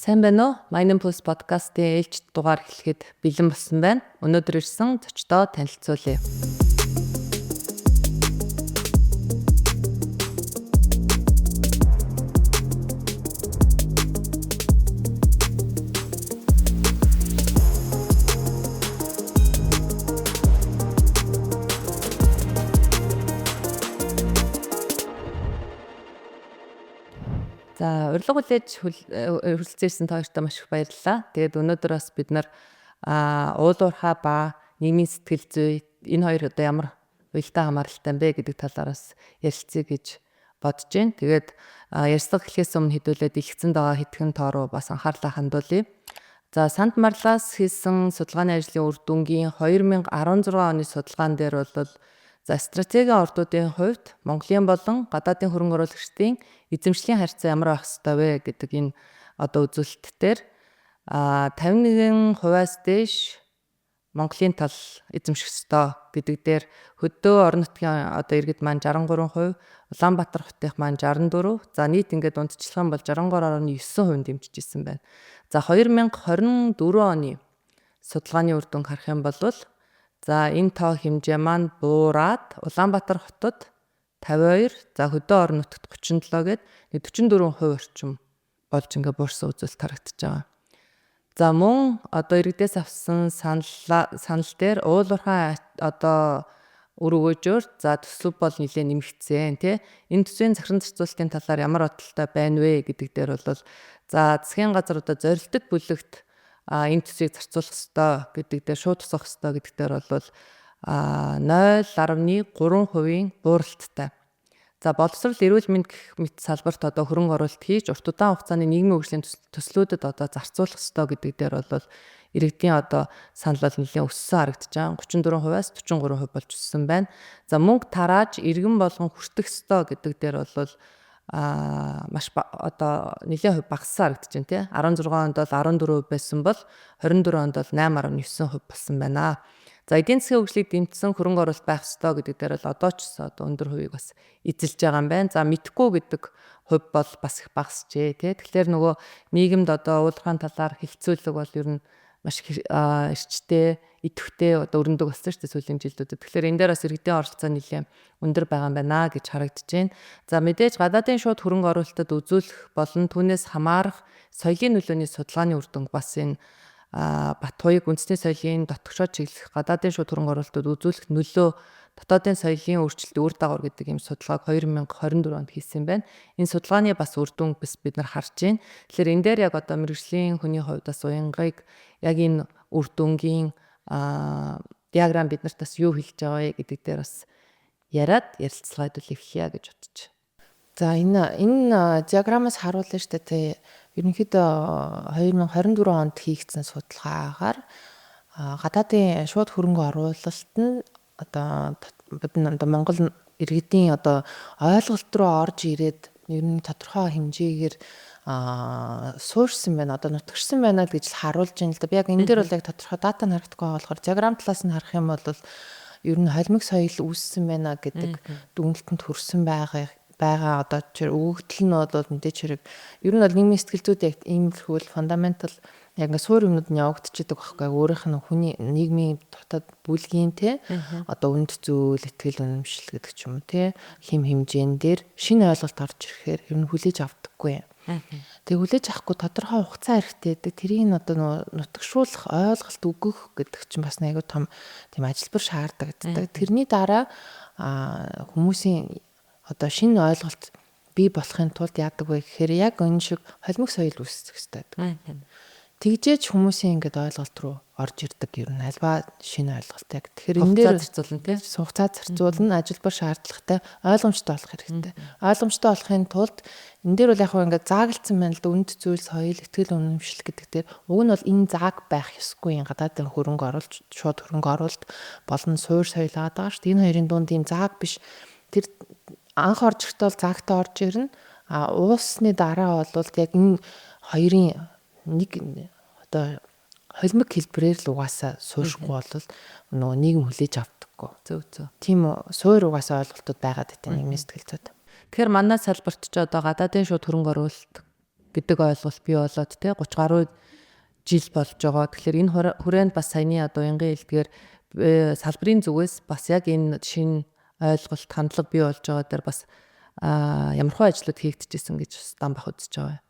Сайн байна уу? Mining Pulse podcast-ийн ээлжит дугаар эхлэхэд бэлэн болсон байна. Өнөөдөр ирсэн зочдоо танилцуулъя. За, урилга хүлээж хүрэлцэн ирсэн та хоёртоо маш их баярлалаа. Тэгээд өнөөдөр бас бид нар уул уурхай ба нийгмийн сэтгэл зүй энэ хоёр одоо ямар уялдаа хамааралтай юм бэ гэдэг талаар бас ярилцъя гэж бодож байна. Тэгээд ярилцлага эхлэхээс өмнө хэдүүлээ дэлгэцэнд байгаа хэдхэн тоо руу бас анхаарлаа хандуулъя. За, Санд Марлаас хийсэн судалгааны ажлын үр дүнгийн 2016 оны судалгаан дээр бол за стратегийн ордуудын хувьд Монголын болон гадаадын хөрөнгө оруулагчдын эзэмшлийн харьцаа ямар байх ёстой вэ гэдэг энэ одоо үзүүлэлт дээр 51%-аас дээш Монголын тал эзэмших ёстой гэдэг дээр хөдөө орон нутгийн одоо иргэд маань 63%, Улаанбаатар хотынх маань 64%, за нийт ингээд дундчлах юм бол 63.9% дэмжиж ирсэн байна. За 2024 оны судалгааны үр дүнг харах юм бол за энэ тоо хэмжээ маань буураад Улаанбаатар хотод 52, за хөдөө орон нутагт 37 гээд 44% орчим болж ингээ буурсан үзүүлэлт харагдаж байгаа. За мөн одоо иргэдээс авсан санал дээр уул уурхай одоо үр өгөөжөөр за төсөв бол нэлээд нэмэгдсэн тий. Энэ төсвийн захиран зарцуулалтын талаар ямар бодолтой байна вэ гэдэг дээр бол за засгийн газар одоо зорилтод бүлэгт энэ төсвийг зарцуулах ёстой гэдэг дээр шууд тусгах ёстой гэдэг дээр бол 0.3%-ийн бууралттай. За боловсрол, эрүүл мэнд гэх мэт салбарт одоо хөрөнгө оруулалт хийж урт удаан хугацааны нийгмийн хөгжлийн төслүүдэд одоо зарцуулах ёстой гэдэг дээр бол иргэдийн одоо санал бол нэлээд өссөн харагдаж байгаа. 34%-аас 43% болж өссөн байна. За мөнгө тарааж иргэн болгон хүртэх ёстой гэдэг дээр бол маш одоо нэлээд хувь багассан харагдаж байна тий. 16 онд бол 14% байсан бол 24 онд бол 8.9% болсон байна. За эдийн засгийн хөгжлийг дэмжсэн хөрөнгө оруулалт байх ёстой гэдэг дээр бол одоо ч гэсэн одоо өндөр хувийг бас эзэлж байгаа юм байна. За мэдхгүй гэдэг хувь бол бас их багасжээ тий. Тэгэхээр нөгөө нийгэмд одоо уулуурхайн талаар хэлцүүлэг бол ер нь маш эрчтэй, идэвхтэй одоо өрнөдөг болсон шүү дээ сүүлийн жилүүдэд. Тэгэхээр энэ дээр бас иргэдийн оролцоо нэлээд өндөр байгаа юм байна гэж харагдаж байна. За мэдээж гадаадын шууд хөрөнгө оруулалтад үзүүлэх болон түүнээс хамаарах соёлын нөлөөний судалгааны үр дүнг бас энэ Батхуйг үндэсний соёлын дотгошоо чиглэх гадаадын шууд хөрөнгө оруулалтад үзүүлэх нөлөө дотоодын соёлын өөрчлөлт үр дагавар гэдэг ийм судалгааг 2024 онд хийсэн байна. Энэ судалгааны бас үр дүнг бас бид нар харж байна. Тэгэхээр энэ дээр яг одоо мэргэжлийн хүний хувьд бас уянгыг яг энэ үр дүнгийн диаграм бид нарт бас юу хэлж байгаа вэ гэдэг дээр бас яриад ярилцлага хэдүүл эхлэе гэж бодож. За энэ диаграмаас харуулна шүү дээ тий. Ерөнхийдөө 2024 онд хийгдсэн судалгаагаар гадаадын шууд хөрөнгө оруулалт нь одоо бид одоо Монгол иргэдийн одоо ойлголт руу орж ирээд ер нь тодорхой хэмжээгээр суурьсан байна, одоо нутагшсан байна л гэж л харуулж байна л да. Би яг энэ дээр бол яг тодорхой дата нь харагдахгүй болохоор диаграм талаас нь харах юм бол ер нь холимог соёл үүссэн байна гэдэг дүгнэлтэнд хүрсэн байгаа одоо чир өгөгдөл нь бол мэдээч хэрэг ер нь бол нийгмийн сэтгэл зүйд яг иймэрхүү л фундаментал яг ингээ суур юмнууд нь явагдчихдаг байхгүй өөрийнх нь хүний нийгмийн дотоод бүлгийн те одоо үнд зүйл, итгэл үнэмшил гэдэг ч юм уу те хим хэмжээн дээр шинэ ойлголт орж ирэхээр ер нь хүлээж авдаггүй. Тэгээ хүлээж авахгүй тодорхой хугацаа хэрэгтэй гэдэг. Тэрийг нь одоо нөгөө нутагшуулах, ойлголт өгөх гэдэг чинь бас айгүй том тийм ажилбар шаарддаг. Тэрний дараа хүмүүсийн одоо шинэ ойлголт бий болохын тулд яадаг вэ гэхээр яг энэ шиг холимог соёл үүсгэх ёстой гэдэг. Тэгжээч хүмүүсийн ингээд ойлголт руу орж ирдэг ер нь альва шинэ ойлголт яг. Тэгэхээр энэ дээр зарцуулна тий. Хугацаа зарцуулна, ажилбар шаардлагатай, ойлгомжтой болох хэрэгтэй. Ойлгомжтой болохын тулд энэ дээр бол яг хөө ингээд заагалцсан байна л да. Үнд зүйл, соёл, итгэл үнэмшил гэдэг дээр уг нь бол энэ зааг байх ёсгүй юм. Гадаадын хөрөнгө оруулалт, шууд хөрөнгө оруулалт болон суур соёл байгаа шүү дээ. Энэ хоёрын дунд ийм зааг биш. Тэр анх орж ирэхдээ бол заагтаа орж ирнэ. А ууссны дараа бол яг энэ хоёрын нэг одоо холимог хэлбэрээр л угаасаа сууршгүй бол нөгөө нийгэм хүлээж авдаггүй. Зөв зөв. Тийм суур угаасаа ойлголтууд байгаад байдаг нийгмийн сэтгэл зүйд. Тэгэхээр манай салбарт ч одоо гадаадын шууд хөрөнгө оруулалт гэдэг ойлголт бий болоод те 30 гаруй жил болж байгаа. Тэгэхээр энэ хүрээнд бас саяны одоо уянгын хэлдгээр салбарын зүгээс бас яг энэ шинэ ойлголт, хандлага бий болж байгаа дээр бас ямархуу ажлууд хийгдэжсэн гэж Дамбах үзэж байгаа юм.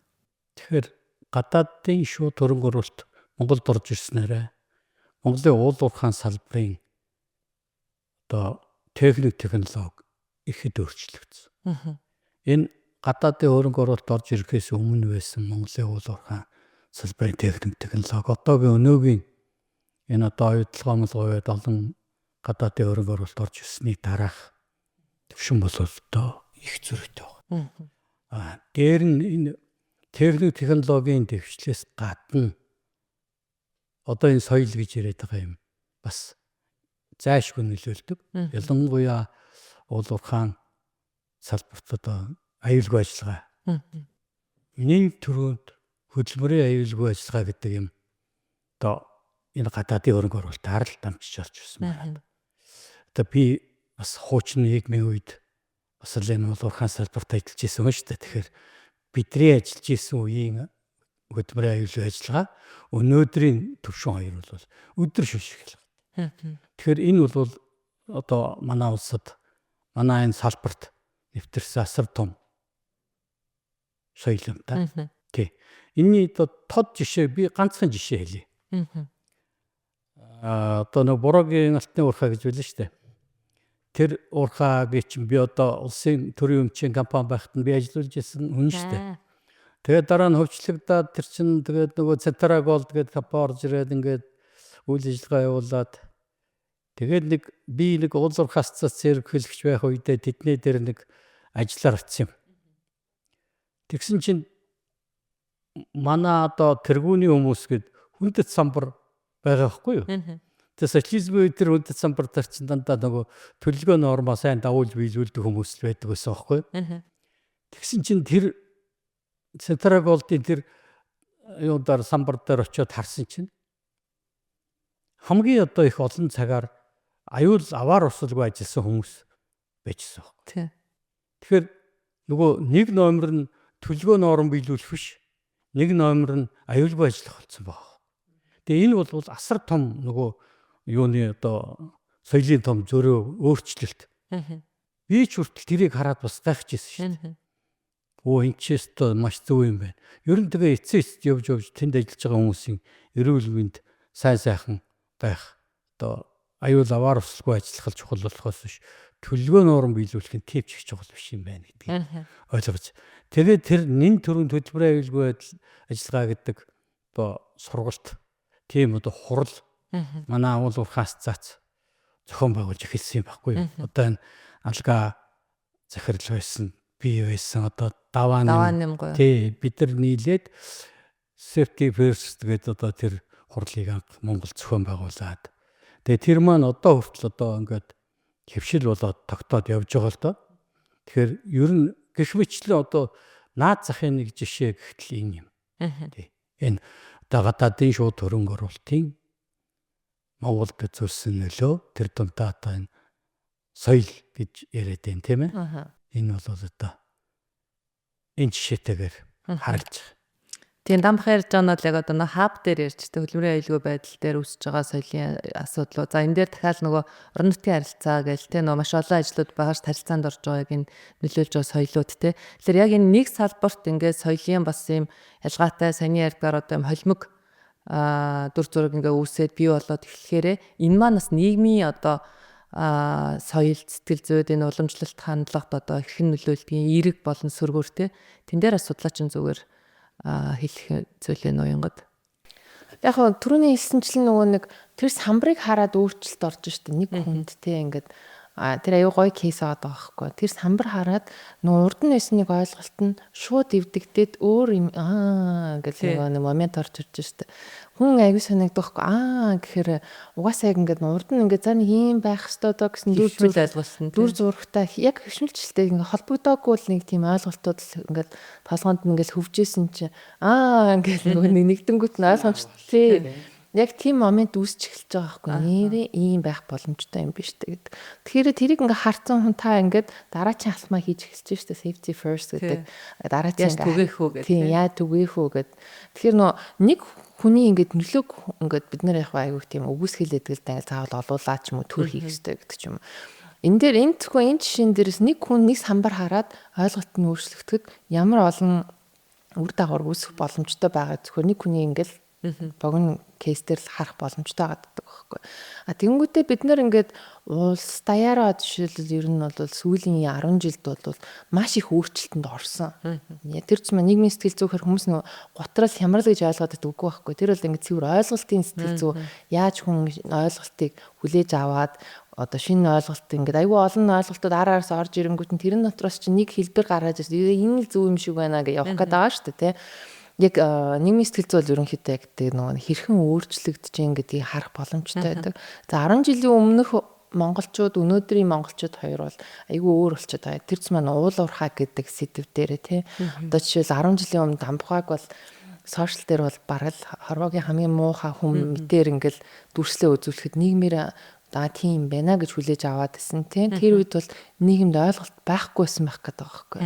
Тэгэхээр гадаадын шууд хөрөнгө оруулалт Монголд орж ирснээрээ Монголын уул уурхайн салбарын одоо техник технологи ихэд өөрчлөгдсөн. Энэ гадаадын хөрөнгө оруулалт орж ирэхээс өмнө байсан Монголын уул уурхайн салбарын техник технологи одоогийн өнөөгийн энэ одоо оюутлогоо молгоо олон гадаадын хөрөнгө оруулалт орж ирсний дараах төвшин бол одоо их зөрүүтэй байна. Дээр нь энэ техник технологийн дэвшлээс гадна одоо энэ соёл гэж яриад байгаа юм бас зайлшгүй нөлөөлдөг. Ялангуяа уул уурхайн салбарт одоо аюулгүй ажиллагаа. Миний түрүүнд хөдөлмөрийн аюулгүй ажиллагаа гэдэг юм одоо энэ гадаадын хөрөнгө оруулалтаар л дамжиж орж ирсэн байна. Одоо би бас хуучин нийгмийн үед бас л энэ уул уурхайн салбарт ажиллаж исэн хүн шүү дээ. Тэгэхээр бидний ажиллаж исэн үеийн хөдөлмөрийн аюулгүй ажиллагаа өнөөдрийн төвшин хоёр бол өдөр шөнө шиг ялгаатай. Тэгэхээр энэ бол одоо манай улсад, манай энэ салбарт нэвтэрсэн асар том соёл юм та. Тий. Энийний одоо тод жишээ би ганцхан жишээ хэлье. Одоо нэг Борогийн алтны уурхай гэж байлаа шүү дээ. Тэр уурхайг чинь би одоо улсын төрийн өмчийн компани байхад нь би ажиллуулж исэн хүн шүү дээ. Тэгээд дараа нь хөвчлөгдөөд тэр чинь тэгээд нөгөө Центра Голд гэдэг компани орж ирээд ингээд үйл ажиллагаа явуулаад тэгээд нэг би нэг уул уурхай ассоциац ерөнхийлөгч байх үедээ тэдний дээр нэг ажиллаар очив юм. Тэгсэн чинь манай одоо тэргүүний хүмүүс гээд хүндэт самбар байгаа байхгүй юу? Тэгээ социализмын үед тэр хүндэт самбар дээр чинь дандаа нөгөө төлөвлөгөө нормоо сайн дагуулж биелүүлдэг хүмүүс л байдаг байсан байхгүй юу? Тэгсэн чинь тэр Центра Голдын тэр юундаар самбар дээр очиод харсан чинь хамгийн одоо их олон цагаар аюул аваар усалгүй ажилласан хүмүүс байжсан байхгүй. Тэгэхээр нөгөө нэг номер нь төлөвлөгөө норм биелүүлэх биш, нэг номер нь аюулгүй ажиллах болсон байна. Тэгээ энэ бол асар том нөгөө юуны одоо соёлын том зөрөө өөрчлөлт. Би ч хүртэл тэрийг хараад бас гайхаж ирсэн шүү дээ. Өө энэ ч өстой маш зөв юм байна. Ер нь тэгээ эцсийн эцэст явж явж тэнд ажиллаж байгаа хүмүүсийн эрүүл мэнд сайн сайхан байх одоо аюул аваар усалгүй ажиллах л чухал болохоос биш төлөвлөгөө норм биелүүлэх нь тийм ч их чухал биш юм байна гэдгийг ойлгож. Тэгээд тэр нэн төрөнд хөдөлмөрийн аюулгүй ажиллагаа гэдэг одоо сургалт, тийм одоо хурал манай уул уурхай ассоциац зохион байгуулж эхэлсэн юм байхгүй юу? Одоо энэ алгаа захирал байсан, би байсан, одоо даваа нэм. Тий, бид нар нийлээд safety first гэдэг одоо тэр хурлыг анх Монгол зохион байгуулад. Тэгээ тэр маань одоо хүртэл одоо ингээд хэвшил болоод тогтоод явж байгаа л доо. Тэгэхээр ер нь гэх мэтлэн одоо наад захын нэг жишээ гэхтэл энэ юм. Тий. Энэ одоо гадаадын шууд хөрөнгө оруулалтын Монголд үзүүлсэн нөлөө тэр дундаа одоо энэ соёл гэж яриад байна тийм ээ. Энэ бол одоо энэ жишээтэйгээр харагдаж байгаа. Тийм Дамбах ярьж байгаа нь бол яг одоо нөө хаб дээр ярьж тэ хөдөлмөрийн аюулгүй байдал дээр үүсэж байгаа соёлын асуудлууд. За энэ дээр дахиад нөгөө орон нутгийн харилцаа гээл тэ нөгөө маш олон ажлууд байгаа ш харилцаанд орж байгааг энэ нөлөөлж байгаа соёлууд тэ. Тэгэхээр яг энэ нэг салбарт ингээд соёлын бас юм ялгаатай саяны ярьдгаар одоо юм холимог дүр зураг ингээ үүсээд бий болоод эхлэхээрээ энэ маань бас нийгмийн одоо соёл, сэтгэл зүйд энэ уламжлалт хандлагад одоо хэрхэн нөлөөлдгийг эерэг болон сөргөөр тэ. Тэн дээр бас судлаачин зүгээр хэлэх зүйл нь уянгад. Яг нь түрүүний хэлсэнчлэн нөгөө нэг тэр самбарыг хараад өөрчлөлт орж штэ нэг хүнд те ингээд тэр аюу гоё кейс байгаа байхгүй. Тэр самбар хараад нөгөө урд нь байсан нэг ойлголт нь шууд эвдэгдээд өөр юм аа гэх нэг момент орж ирж штэ. Хүн аюу санагдах байхгүй аа гэхээр угаасаа яг ингээд урд нь ингээд за нэг юм байх ёстой доо гэсэн дүр зураг ойлголт нь дүр зурагтай яг хөшмөлчлөлтэй ингээд холбогдоогүй л нэг тийм ойлголтууд л ингээд толгоонд ингээд хөвжсэн чинь аа ингээд нөгөө нэгдэнгүүт нь ойлгомжтой. Яг тийм момент үүсч эхэлж байгаа байхгүй. Нэрээ ийм байх боломжтой юм биш үү гэдэг. Тэгэхээр тэрийг ингээ харцсан хүн та ингээд дараачийн алхмаа хийж эхэлж штэ, safety first гэдэг. Дараачийн ингээ түгээх үү гэдэг. Тийм, яа түгээх үү гэд. Тэгэхээр нөө нэг хүний ингээд нөлөөг ингээд бид нар яг айгүйх тийм үгүйсгэл гэдэг л да, заавал олуулаа ч юм уу, төр хийх ёстой гэдэг ч юм уу. Энэ дээр энэ зөвхөн энэ жишээн дээрээс нэг хүн нэг самбар хараад ойлголт нь өөрчлөгдөхөд ямар олон үр дагавар үүсэх боломжтой байгаа зөвхөн нэг хүний ингээл богино case дээр л харах боломжтой байдаг байхгүй. А тэгэнгүүтээ бид нар ингээд улс даяараа жишээлбэл ер нь бол сүүлийн 10 жилд бол маш их өөрчлөлтөнд орсон. Тэр ч юм нийгмийн сэтгэл зүйн хэр хүмүүс нөгөө гутрал хямрал гэж ойлгоод байдаг үгүй байхгүй. Тэр бол ингээд цэвэр ойлголтын сэтгэл зүй, яаж хүн ойлголтыг хүлээж аваад одоо шинэ ойлголт ингээд айгүй олон ойлголтууд ар араас орж ирэнгүүт нь тэрэн дотроос чинь нэг хэлбэр гараад ирсэн. Энэ л зөв юм шиг байна гэж явах гээд байгаа шүү дээ, тий. Яг нийгмийн сэтгэл зүй бол ерөнхийдөө яг тэг нөгөө хэрхэн өөрчлөгдөж гин гэдгийг харах боломжтой байдаг. За, 10 жилийн өмнөх монголчууд, өнөөдрийн монголчууд хоёр бол айгүй өөр болчиход байгаа. Тэр ч маань уул уурхай гэдэг сэдэв дээрээ, тий. Одоо жишээл 10 жилийн өмнө Дамбугааг бол social дээр бол бараг л хорвоогийн хамгийн муухай хүн мэтэр ингээл дүрслээ үзүүлэхэд нийгмээр да тийм байна гэж хүлээж аваад исэн, тийм. Тэр үед бол нийгэмд ойлголт байхгүйсэн байх гэдэг байгаа байхгүй.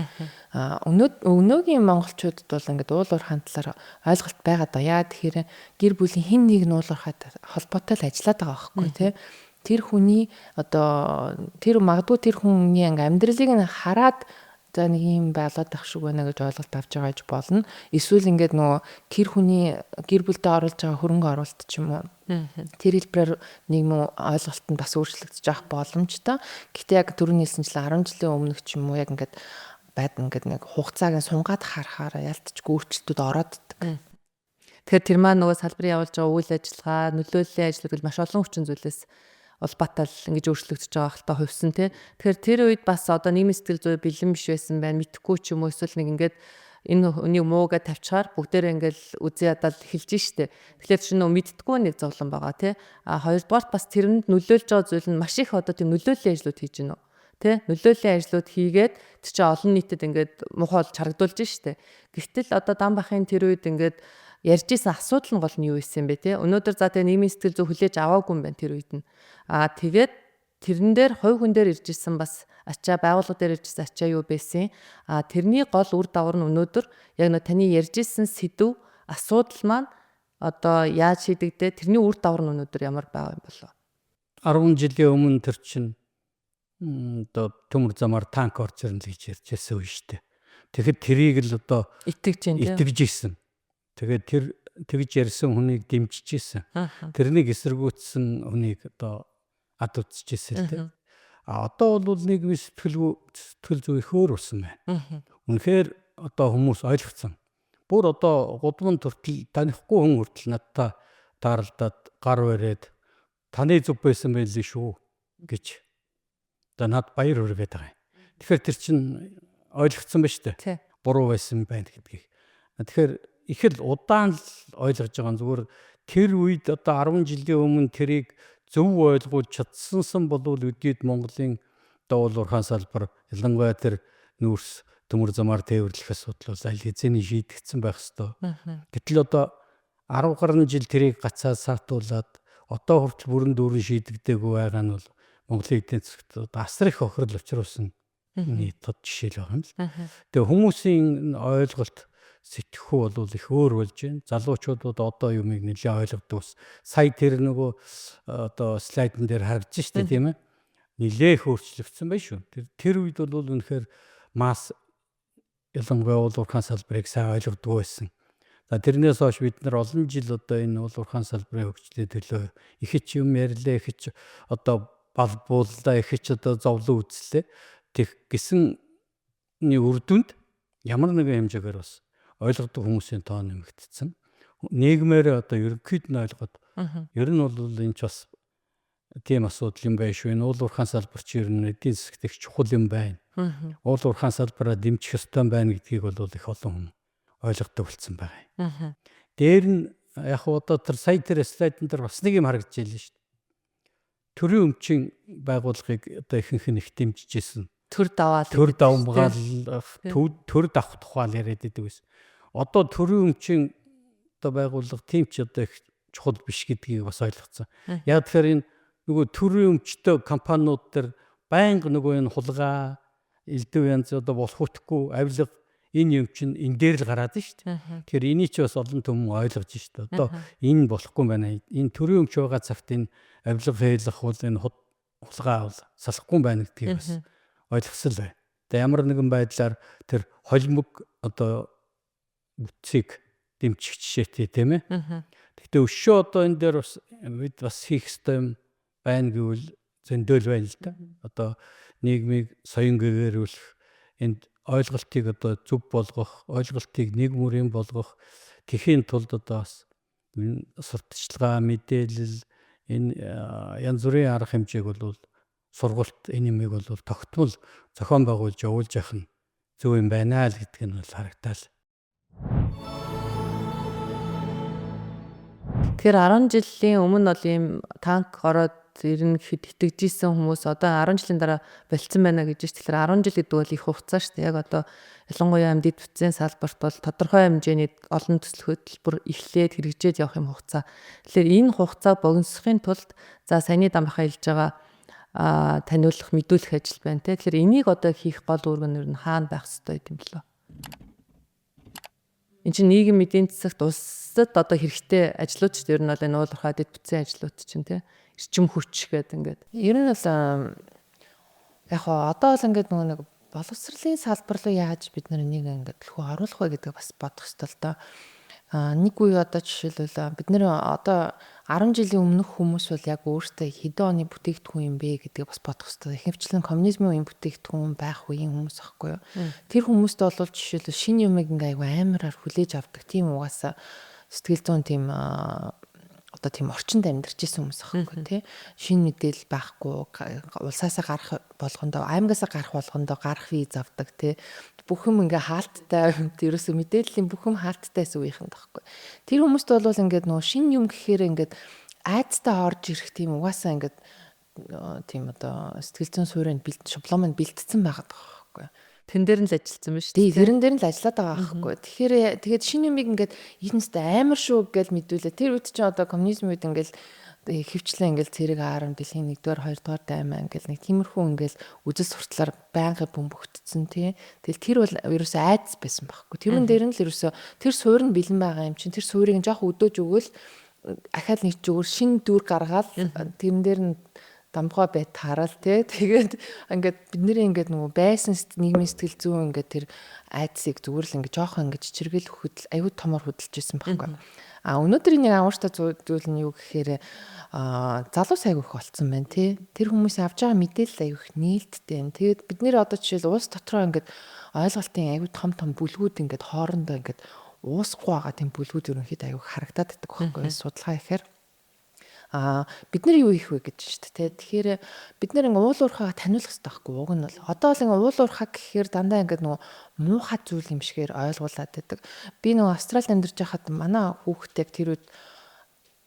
А өнөөгийн монголчуудад бол ингээд уул уурхайн талаар ойлголт байгаа даа. Яа тэгэхээр гэр бүлийн хэн нэг нь уул уурхайтай холбоотой л ажиллаад байгаа байхгүй, тийм. Тэр хүний одоо тэр магадгүй тэр хүний ингээ амьдралыг нь хараад за нэг юм байлгаад ах шиг байна гэж ойлголт авч байгаа гэж болно. Эсвэл ингээд нөгөө тэр хүний гэр бүлдээ оруулж байгаа хөрөнгө оруулалт ч юм уу. Тэр хэлбэрээр нийгмийн ойлголт нь бас өөрчлөгдөж авах боломжтой. Гэтэ яг түрүүний хэлсэнчлэн 10 жилийн өмнөх ч юм уу яг ингээд байд ингээд нэг хугацааг нь сунгаад харахаараа ялтчгүй өөрчлөлтүүд ороод идэг. Тэгэхээр тэр маань нөгөө салбарын явуулж байгаа үйл ажиллагаа, нөлөөллийн ажлууд маш олон хүчин зүйлээс улбаатай л ингэж өөрчлөгдөж байгаа хальта хувьсан, тий. Тэгэхээр тэр үед бас одоо нийгмийн сэтгэл зүй бэлэн биш байсан байна. Мэдхгүй ч юм уу, эсвэл нэг ингээд энэ үнийг муугаа тавьчихаар бүгдээрээ ингээл үзэн ядал эхэлж штэ. Тэгэхээр чинь нөө мэддэггүй нэг зовлон байгаа, тий. А хоёрдугаарт бас тэрэнд нөлөөлж байгаа зүйл нь маш их одоо тийм нөлөөллийн ажлууд хийж гинөө, тэ, нөлөөллийн ажлууд хийгээд тэр чинь олон нийтэд ингээд муухай болж харагдуулж штэ. Гэвтэл одоо Дамбахын тэр үед ингээд ярьж исэн асуудал нь гол нь юу байсан юм бэ, те? Өнөөдөр за тэгээ нийгмийн сэтгэл зүй хүлээж аваагүй юм байна тэр үед нь. Аа тэгээд тэрэн дээр хувь хүн дээр ирж исэн бас ачаа, байгууллага дээр ирж исэн ачаа юу байсан? Аа тэрний гол үр дагавар нь өнөөдөр яг нөө таны ярьж исэн сэдв асуудал маань одоо яаж шийдэгдээ, тэрний үр дагавар нь өнөөдөр ямар байгаа юм болоо? 10 жилийн өмнө тэр чинь одоо төмөр замаар танк орж ирнэ гэж ярьж байсан үе шүү дээ. Тэгэхэд тэрийг л одоо итгэж байна, итгэж исэн. Тэгээд тэр тэгж ярьсан хүнийг дэмжиж исэн. Тэрнийг эсэргүүцсэн хүнийг одоо ад үзэж исэн л дээ. А одоо бол нийгмийн сэтгэл зүй их өөр болсон байна. Үнэхээр одоо хүмүүс ойлгоцсон. Бүр одоо гудамж хүртэл танихгүй хүн хүртэл надтай тааралдаад гар бариад таны зөв байсан байлээ шүү гэж одоо над баяр хүргээд байгаа юм. Тэгэхээр тэр чинь ойлгоцсон ба шүү дээ. Буруу байсан байна гэдгийг. Тэгэхээр их л удаан л ойлгож байгаа нь зүгээр, тэр үед одоо 10 жилийн өмнө тэрийг зөв ойлгуулж чадсансан болвол өдийд Монголын одоо уул уурхайн салбар, ялангуяа тэр нүүрс төмөр замаар тээвэрлэх асуудал бол аль хэзээний шийдэгдсэн байх ёстой. Гэтэл одоо 10 гаруй жил тэрийг гацаад саатуулаад одоо хүртэл бүрэн дүүрэн шийдэгдээгүй байгаа нь бол Монголын эдийн засагт одоо асар их хохирол учруулсан нэг тод жишээ л байгаа юм л. Тэгээ хүмүүсийн ойлголт, сэтгэхүй бол их өөр болж байна. Залуучууд одоо юмыг нэлээд ойлгодог бас. Сая тэр нөгөө одоо слайдн дээр харагдаж штэ, тийм ээ. Нилээх өөрчлөгдсөн байх шүү. Тэр үед бол үнэхээр масс ялангуяа уул уурхайн салбарыг сайн ойлгодог байсан. За, тэрнээс хойш бид нар олон жил одоо энэ уул уурхайн салбарын хөгжлийн төлөө их ч юм ярьлаа, их ч одоо балбууллаа, их ч одоо зовлон үзлээ. Тэг гисэн үр дүнд ямар нэгэн хэмжээгээр бас ойлгодог хүмүүсийн тоо нэмэгдсэн. Нийгмээр одоо ерөнхийд нь ойлгоод ер нь бол энэ ч бас тийм асуудал юм байна шүү. Энэ уул уурхайн салбар чи ер нь эдийн засагт их чухал юм байна. Уул уурхайн салбараа дэмжих ёстой байна гэдгийг бол их олон хүн ойлгодог болсон байгаа. Дээр нь яг одоо тэр сая тэр слайдн дээр бас нэг юм харагдаж байлаа шүү дээ. Төрийн өмчийн байгууллагыг одоо ихэнх нь их дэмжиж исэн. Төр даваал. Төр давмгаал, төр давх тухай яриад идэг байсан. Одоо төрийн өмчийн одоо байгууллага тийм ч одоо их чухал биш гэдгийг бас ойлгоцсон. Яг тэгэхээр энэ нөгөө төрийн өмчтэй компаниуд дээр байнга нөгөө энэ хулгай, элдв янз одоо болох үтгэхгүй авилга энэ юм чинь энэ дээр л гараад нь шүү дээ. Тэгэхээр энийг ч бас олон түмэн ойлгож шүү дээ. Одоо энэ болохгүй юм байна. Энэ төрийн өмч байгаа цагт энэ авилга хийлэх бол энэ хулгай бол салахгүй юм байна гэдгийг бас ойлгосон л байна. Тэгээ ямар нэгэн байдлаар тэр холимог одоо бүтцийг дэмжих жишээтэй, тийм ээ. Гэхдээ өшөө одоо энэ дээр бас бид бас хийх ёстой юм байна гэвэл зөндөөл байна л да. Одоо нийгмийг соён гэгэрүүлэх, энд ойлголтыг одоо зөв болгох, ойлголтыг нэг мөрийн болгох тэхийн тулд одоо бас энэ сурталчилгаа, мэдээлэл, энэ янз бүрийн арга хэмжээг бол сургалт энэ юмыг бол тогтмол зохион байгуулж явуулж явах нь зөв юм байна л гэдг нь бол харагдаал. Тэгэхээр 10 жилийн өмнө бол ийм танк ороод ирнэ гэхэд итгэж исэн хүмүүс одоо 10 жилийн дараа болцсон байна гэж ш. Тэгэхээр 10 жил гэдэг бол их хугацаа шүү дээ. Яг одоо ялангуяа амьд бүтцийн салбарт бол тодорхой хэмжээний олон төсөл хөтөлбөр эхлээд хэрэгжээд явах юм хугацаа. Тэгэхээр энэ хугацаа богиносхын тулд за саяны дамбахаа хэлж байгаа таниулах, мэдүүлэх ажил байна те. Тэгэхээр энийг одоо хийх гол үүрэг нь ер нь хаана байх ёстой юм лөө? Энд чинь нийгэм эдийн засагт улсад одоо хэрэгтэй ажлууд ч ер нь бол энэ уул уурхай дэд бүтцийн ажлууд чинь те. Эрчим хүч гэдэг ингээд. Ер нь бол яг хоо одоо бол ингээд нөгөө нэг боловсролын салбар руу яаж бид нар энийг ингээд төлхөө оруулах вэ гэдэг бас бодох ёстой л доо. Нэг үе одоо жишээлбэл бид нэр одоо 10 жилийн өмнөх хүмүүс бол яг өөртөө хэдэн оны бүтээгдэхүүн юм бэ гэдгийг бас бодох ёстой. Ихэвчлэн коммунизмын үеийн бүтээгдэхүүн байх үеийн хүмүүс аахгүй юу. Тэр хүмүүст бол жишээлбэл шинэ юмыг ингээ айгүй амараар хүлээж авдаг. Тийм угаасаа сэтгэл зүйн тийм одоо тийм орчинд амьдарч исэн хүмүүс аахгүй тий. Шинэ мэдээлэл байхгүй, улсаасаа гарах болгондоо, аймгаасаа гарах болгондоо гарах виз авдаг тий. Бүх юм ингээ хаалттай, ерөөсөө мэдээллийн бүх юм хаалттай байсан үеийнхэнд байхгүй. Тэр хүмүүст бол ингээд нөгөө шинэ юм гэхээр ингээд айцтай орж ирэх тийм угаасаа ингээд тийм одоо сэтгэл зүйн суурийг шаблон нь бэлтцсэн байгаад байгаа байхгүй. Тэн дээр нь л ажилласан байна шүү дээ. Тэрэн дээр нь л ажиллаад байгаа байхгүй. Тэгэхээр тэгээд шинэ юмыг ингээд энэстэй амар шүү гэж мэдүүлээ. Тэр үед чинь одоо коммунизм үед ингээд хөвчлэн ингээд цэрэг арм дэлхийн 1-р 2-р даймаа ингээд нэг тиймэрхүү ингээд үзэл суртлаар байнга бөмбөгдсөн тий. Тэгэл тэр бол ерөөсөө айдас байсан байхгүй. Тэрэн дээр нь л ерөөсөө тэр суур нь бэлэн байгаа юм чинь тэр суурийг жоох өдөөж өгөөл ахаал нэг зүгээр шин дүр гаргаал тэрэн дээр нь дамбгаа байт тараал тий. Тэгээд ингээд бидний ингээд нөгөө байсан нийгмийн сэтгэл зүйн ингээд тэр айдсыг зүгээр л ингээд жоохон ингээд чичиргэл хөдөл аюу томор хөдөлж исэн байхгүй. А өнөөдөр нэг агууштай зүйл нь юу гэхээр залуус аягүй их болцсон байна тий. Тэр хүмүүс авж байгаа мэдээлэл аягүй их нээлттэй юм. Тэгээд бид нэр одоо жишээл улс дотроо ингээд ойлголтын аягүй том том бүлгүүд ингээд хоорондоо ингээд уусахгүй байгаа тийм бүлгүүд ерөнхийдөө аягүй харагдаад байдаг байхгүй судалгаа ихээр. Бид нар юу хийх вэ гэж шүү дээ. Тэгэхээр бид нар ингээ уул уурхайгаа таниулах хэрэгтэй байхгүй уг нь бол. Одоо л ингээ уул уурхай гэхээр дандаа ингээ нөгөө муухай зүйл юм шигээр ойлгуулад байдаг. Би нөгөө Австралид амьдарч байхад манай хүүхдээ тэр үед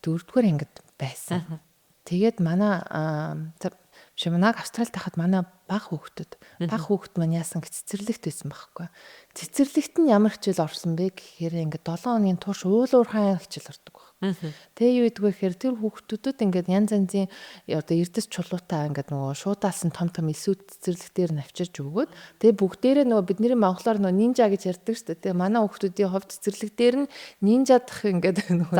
4-р ангид байсан. Тэгээд манай манай Австралид байхад манай баг хүүхдүүд баг хүүхд маань яасан гэж цэцэрлэгт байсан байхгүй. Цэцэрлэгт нь ямар хичээл орсон бэ гэхээр ингээ 7 хоногийн турш уул уурхай хичээл ордог баг. Тэгээ юу гэдэг вэ гэхээр тэр хүүхдүүдэд ингээд янз янзын одоо эрдэс чулуутай ингээд нөгөө шуудаалсан том том элсүүд цэцэрлэг дээр нь авчирч өгөөд тэгээ бүгдээрээ нөгөө бидний монголоор нөгөө нинжа гэж ярьдаг шүү дээ. Тэгээ манай хүүхдүүдийн хувьд цэцэрлэг дээр нь нинжадах ингээд нөгөө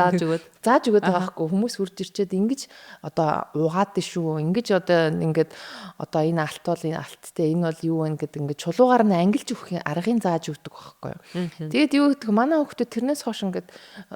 зааж өгөөд байгаа байхгүй хүмүүс үрж ирчээд ингэж одоо угаад шүү ингэж одоо ингээд одоо энэ алт бол энэ алттай энэ бол юу вэ гэдэг ингээд чулуугаар нь ангилж өгөх аргыг зааж өгдөг байхгүй. Тэгээд юу гэдэг манай хүүхдүүд тэрнээс хойш ингээд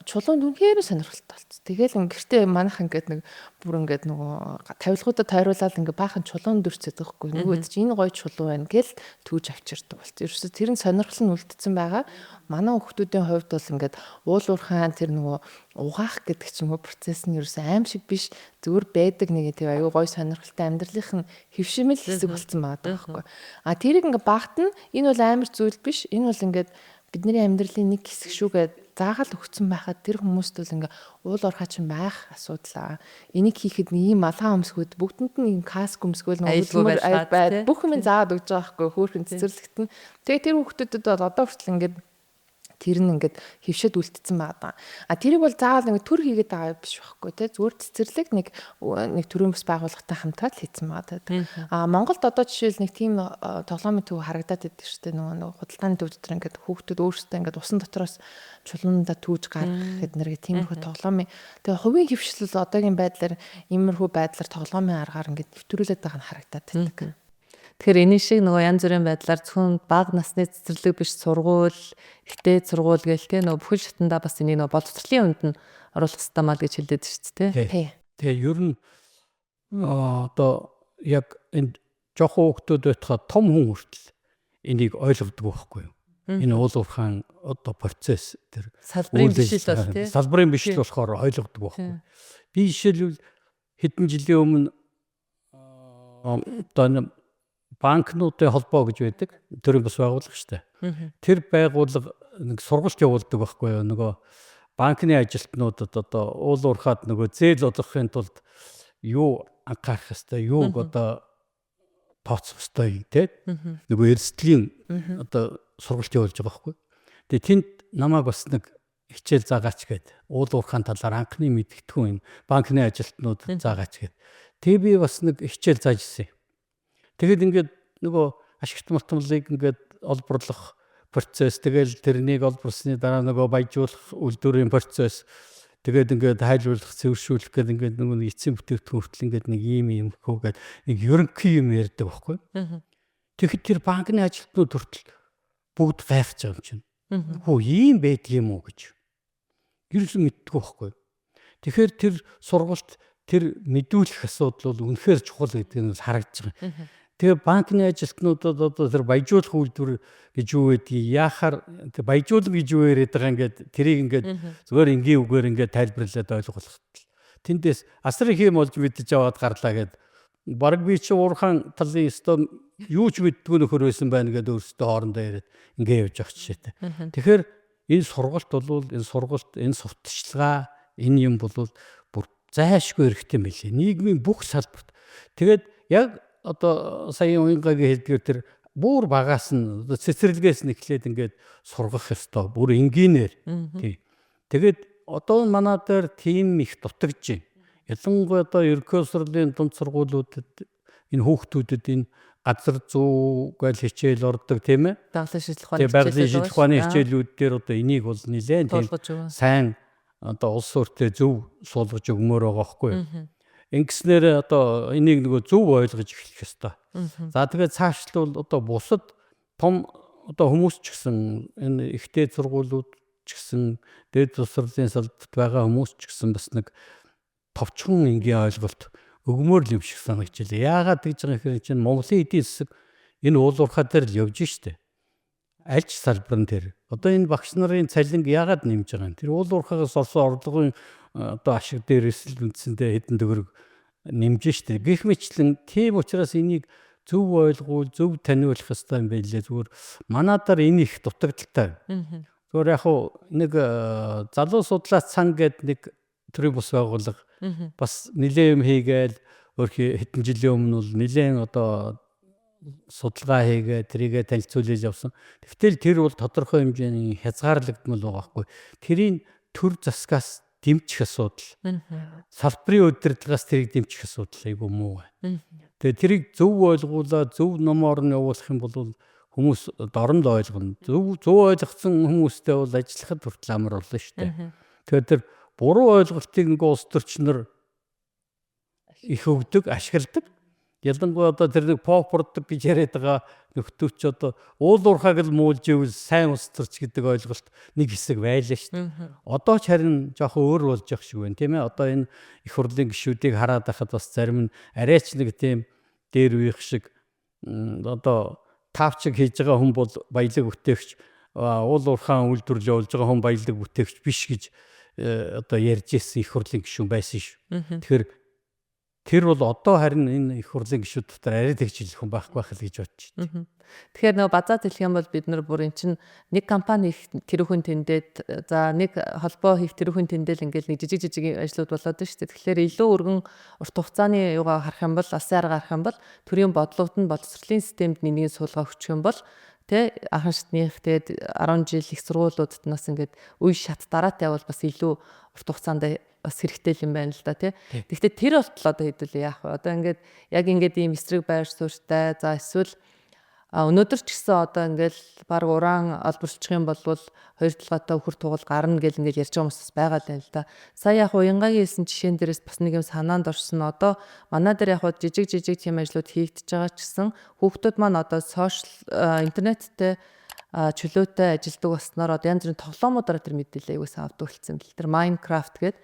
чулуунд үнэхээр сонирхолтой болц. Тэгэл гэртээ манайх ингээд нэг бүр ингээд нөгөө тавилгуудад тойруулаад ингээд баахан чулуун дүрцээд байгаа хгүй. Нөгөөд чи энэ гоё чулуу байна гэл түүж авчирдаг болц. Ерөөсө тэр нь сонирхол нь үлдсэн байгаа. Манай хүүхдүүдийн хувьд бол ингээд уул уурхайн тэр нөгөө угаах гэдэг ч юм уу процесс нь ерөөсө аим шиг биш зүгээр байдаг нэг тийм аюу гоё сонирхолтой амьдралынх нь хэвшимэл хэсэг болцсон байгаа байхгүй. А тэрийг ингээд багт нь энэ бол амар зүйл биш. Энэ бол ингээд бидний амьдралын нэг хэсэг шүү гэд заагаал өгцөн байхад тэр хүмүүст бол ингээ уул уурхай чинь байх асуудал аа. Энийг хийхэд нэг юм малгай өмсгөөд бүгдэнд нь юм каск өмсгөөл нөгөө байд бүх юм заагаад өгч байгаа байхгүй хөөхөн цэцэрлэгт нь. Тэгээ тэр хүүхдүүдэд бол одоо хүртэл ингээд Тэр нь ингээд хөвшөд үлдсэн байгаа. А тэрийг бол заавал ингээд төр хийгээд байгаа биш байхгүй те. Зүгээр цэцэрлэг нэг нэг төрийн бас байгууллагатай хамтраад л хийсэн байгаа. А Монголд одоо жишээл нэг тийм тоглоомын төв харагдаад идэв шүү дээ. Нөгөө худалдааны төв дотор ингээд хүүхдүүд өөрсдөө ингээд усан дотроос чулуунда түүж гаргах эднэр гэх тиймэрхүү тоглоомын. Тэгээ хувийн хөвшлэл одоогийн байдлаар иймэрхүү байдлаар тоглоомын аргаар ингээд нэвтрүүлээд байгаа нь харагдаад байдаг. Тэгэхээр энэ шиг нөгөө янз бүрийн байдлаар зөвхөн бага насны цэцэрлэг биш сургууль, ихтэй сургууль гээл те нөгөө бүхэл шатандаа бас энийг нөгөө боловсролын хүнд нь оруулах хэрэгтэй маа л гэж хэлдэг шүү дээ. Тий. Тэгээ ер нь одоо яг энэ жоохон хүүхдүүд байтугай том хүн хүртэл энийг ойлгодог байхгүй юу? Энэ уул уурхаан одоо процесс тэр салбарын биш л бол тий. Салбарын биш л болохоор ойлгодог байхгүй. Би жишээлбэл хэдэн жилийн өмнө одоо банкнуудын холбоо гэж байдаг. Төрийн бас байгууллага шүү дээ. Тэр байгууллага нэг сургалт явуулдаг байхгүй юу? Нөгөө банкны ажилтнуудад одоо уул уурхаад нөгөө зээл олгохын тулд юу анхаарах хэвээр, юуг одоо тооцох хэвээр те. Нөгөө эрсдлийн одоо сургалт явуулж байгаа байхгүй. Тэгээ тэнд намайг бас нэг хичээл заагаач гээд уул уурхаан талаар анхны мэдгэдэггүй энэ банкны ажилтнуудад заагаач гээд. Тэгээ би бас нэг хичээл зааж ирсэн. Тэгэхэд ингээд нөгөө ашигт мултамлыг ингээд олборлох процесс, тэгэл тэрнийг олборлсны дараа нөгөө баяжуулах үйлдвэрийн процесс, тэгээд ингээд хайлуулах, цэвэршүүлэх гэдэг ингээд нөгөө эцсийн бүтээгдэхүүн хүртэл ингээд нэг ийм юм хөө гээд нэг ерөнхий юм ярьдаг байхгүй. Тэгэхэд тэр банкны ажилтнууд хүртэл бүгд гайхаж байгаа юм чинь. Хөө ийм байдаг юм уу гэж. Ерөөсөн мэддэггүй байхгүй. Тэгэхээр тэр сургалт, тэр мэдүүлэх асуудал бол үнэхээр чухал гэдэг нь харагдаж байгаа. Тэгээ банкны ажилтнуудад одоо тэр баяжуулах үйлдвэр гэж юу байдгийг, яахаар баяжуулна гэж юу яриад байгаа ингээд тэрийг ингээд зүгээр энгийн үгээр ингээд тайлбарлаад ойлгуулах. Тэндээс асар их юм болж мэдэж аваад гарлаа гэд. Бараг би чи уурхаан талын өстө юу ч мэддэггүй нөхөр байсан байна гэдээ өөрсдөө хоорондоо яриад ингээ явж явах жишээтэй. Тэгэхээр энэ сургалт бол энэ сургалт, энэ сурталчилгаа, энэ юм бол бүр зайлшгүй хэрэгтэй юм билээ. Нийгмийн бүх салбарт. Тэгээд яг одоо сая уянгагийн хэлдгээр тэр бүр багаас нь одоо цэцэрлэгээс нь эхлээд ингээд сургах ёстой. Бүр энгийнээр. Тий. Тэгээд одоо манай дээр тийм их дутагдж байна. Ялангуяа одоо ерөнхий боловсролын дунд сургуулиудад энэ хүүхдүүдэд энэ газар зүй гэж хичээл ордог тийм ээ. Байгалийн шинжлэх ухааны байгалийн шинжлэх ухааны хичээлүүд дээр одоо энийг бол нэлээд тийм сайн одоо улс төртэй зөв суулгаж өгмөр байгаа байхгүй юу. Ингэснээр одоо энийг нөгөө зөв ойлгож эхлэх ёстой. За тэгээд цаашлуул одоо бусад том одоо хүмүүс ч гэсэн энэ ихтэй сургуулиуд ч гэсэн дээд боловсролын салбарт байгаа хүмүүс ч гэсэн бас нэг товчхон энгийн ойлголт өгмөр л юм шиг санагдчихлаа. Яагаад гэж байгаа юм чинь Монголын эдийн засаг энэ уул уурхай дээр л явж штэ. Аль ч салбар нь тэр. Одоо энэ багш нарын цалинг яагаад нэмж байгаа юм? Тэр уул уурхайгаас олсон орлогын одоо ашиг дээрээс л үндсэндээ хэдэн төгрөг нэмж штэ. Гэх мэтлэн тийм учраас энийг зөв ойлгуул, зөв таниулах хэрэгтэй юм байлээ. Зүгээр манадаар энэ их дутагдaltaй. Зүгээр яг хуу нэг залуу судлаач сан гээд нэг төрийн бус байгууллага бас нэлээд юм хийгээл өөрхий хэдэн жилийн өмнө бол нэлээд одоо судалгаа хийгээ тэрийгэ танилцуулж явсан. Тэгтэл тэр бол тодорхой хэмжээний хязгаарлагдмал байгаа байхгүй. Тэрийн төр засгаас дэмжих асуудал. Салбарын удирдлагаас тэрийг дэмжих асуудал айгүй муу байна. Тэгээ тэрийг зөв ойлгуулаад зөв номоор нь явуулах юм бол хүмүүс дорн л ойлгоно. Зөв ойлгоцсон хүмүүстэй бол ажиллахад хүртэл амар болно шүү дээ. Тэгэхээр тэр буруу ойлголтыг ингээ улс төрчнөр их өгдөг, ашигладаг. Ялангуяа одоо тэр нэг попордог гэж яриад байгаа нөхдөөч ч одоо уул уурхайг л муулж ивэл сайн улс төрч гэдэг ойлголт нэг хэсэг байлаа шүү дээ. Одоо ч харин жоохон өөр болж явах шиг байна, тийм ээ. Одоо энэ их хурлын гишүүдийг хараад байхад бас зарим нь арайч нэг тийм дээр үеих шиг одоо таавчиг хийж байгаа хүн бол баялаг бүтээгч, уул уурхаан үйлдвэрлэл явуулж байгаа хүн баялаг бүтээгч биш гэж одоо ярьж ирсэн их хурлын гишүүн байсан шүү. Тэгэхээр тэр бол одоо харин энэ их хурлын гишүүд дотор арай тэгж хэлэх хүн байхгүй байх л гэж бодож байна. Тэгэхээр нөгөө базаа хэлэх юм бол бид нар бүр эн чинь нэг компани их тэрүүхэн тэндээд, за нэг холбоо хийх тэрүүхэн тэндэл ингээл нэг жижиг жижиг ажлууд болоод байна шүү дээ. Тэгэхээр илүү өргөн урт хугацааны юугаа харах юм бол, алсын арга харах юм бол төрийн бодлогод нь боловсролын системд нэгний суулгаа өгчих юм бол тэ анхан шатных тэгээд 10 жил их сургуулиудад нас ингээд үе шат дараатай явбал бас илүү урт хугацаанд бас хэрэгтэй юм байна л да тий. Тэгэхдээ тэр болтол одоо хэдүүлээ яах вэ? Одоо ингээд яг ингээд ийм эсрэг байр суурьтай, за эсвэл өнөөдөр ч гэсэн одоо ингээл баг уран олборлчих юм бол хоёр толгойтой үхэр тугал гарна гэл ингээл ярьж байгаа хүмүүс бас байгаа л юм л да. Сая яг уянгагийн хэлсэн жишээн дээрээс бас нэг юм санаанд орсон. Одоо манай дээр яг жижиг жижиг тийм ажлууд хийгдэж байгаа ч гэсэн хүүхдүүд маань одоо сошиал интернеттэй чөлөөтэй ажилдаг болсноор одоо янз бүрийн тоглоомуудаараа тэр мэдээлэл аягүй сайн авдаг болсон юм л. Тэр Minecraft гээд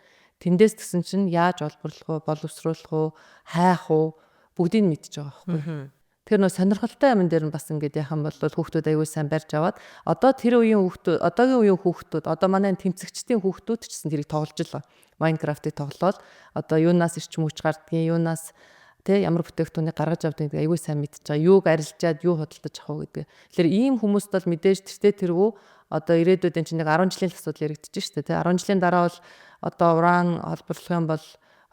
тэндээс тэгсэн чинь яаж олборлох уу, боловсруулах уу, хайх уу бүгдийг нь мэдж байгаа байхгүй. Тэр нөө сонирхолтой юм дээр нь бас ингээд яхан бол хүүхдүүд аягүй сайн барьж аваад одоо тэр үеийн хүүхдүүд, одоогийн үеийн хүүхдүүд, одоо манай тэмцэгчдийн хүүхдүүд ч гэсэн тэрийг тоглож л байгаа. Minecraft-ыг тоглоод одоо юунаас эрчим хүч гардгийг, юунаас тэ ямар бүтээгдэхүүнийг гаргаж авдаг гэдэг аягүй сайн мэдж байгаа. Юуг арилжаад юу худалдаж авах уу гэдэг. Тэгэхээр ийм хүмүүст бол мэдээж тэртээ тэргүй одоо ирээдүйд энэ чинь нэг 10 жилийн асуудал яригдчих шүү дээ. Тэ 10 жилийн дараа бол одоо уран олборлох юм бол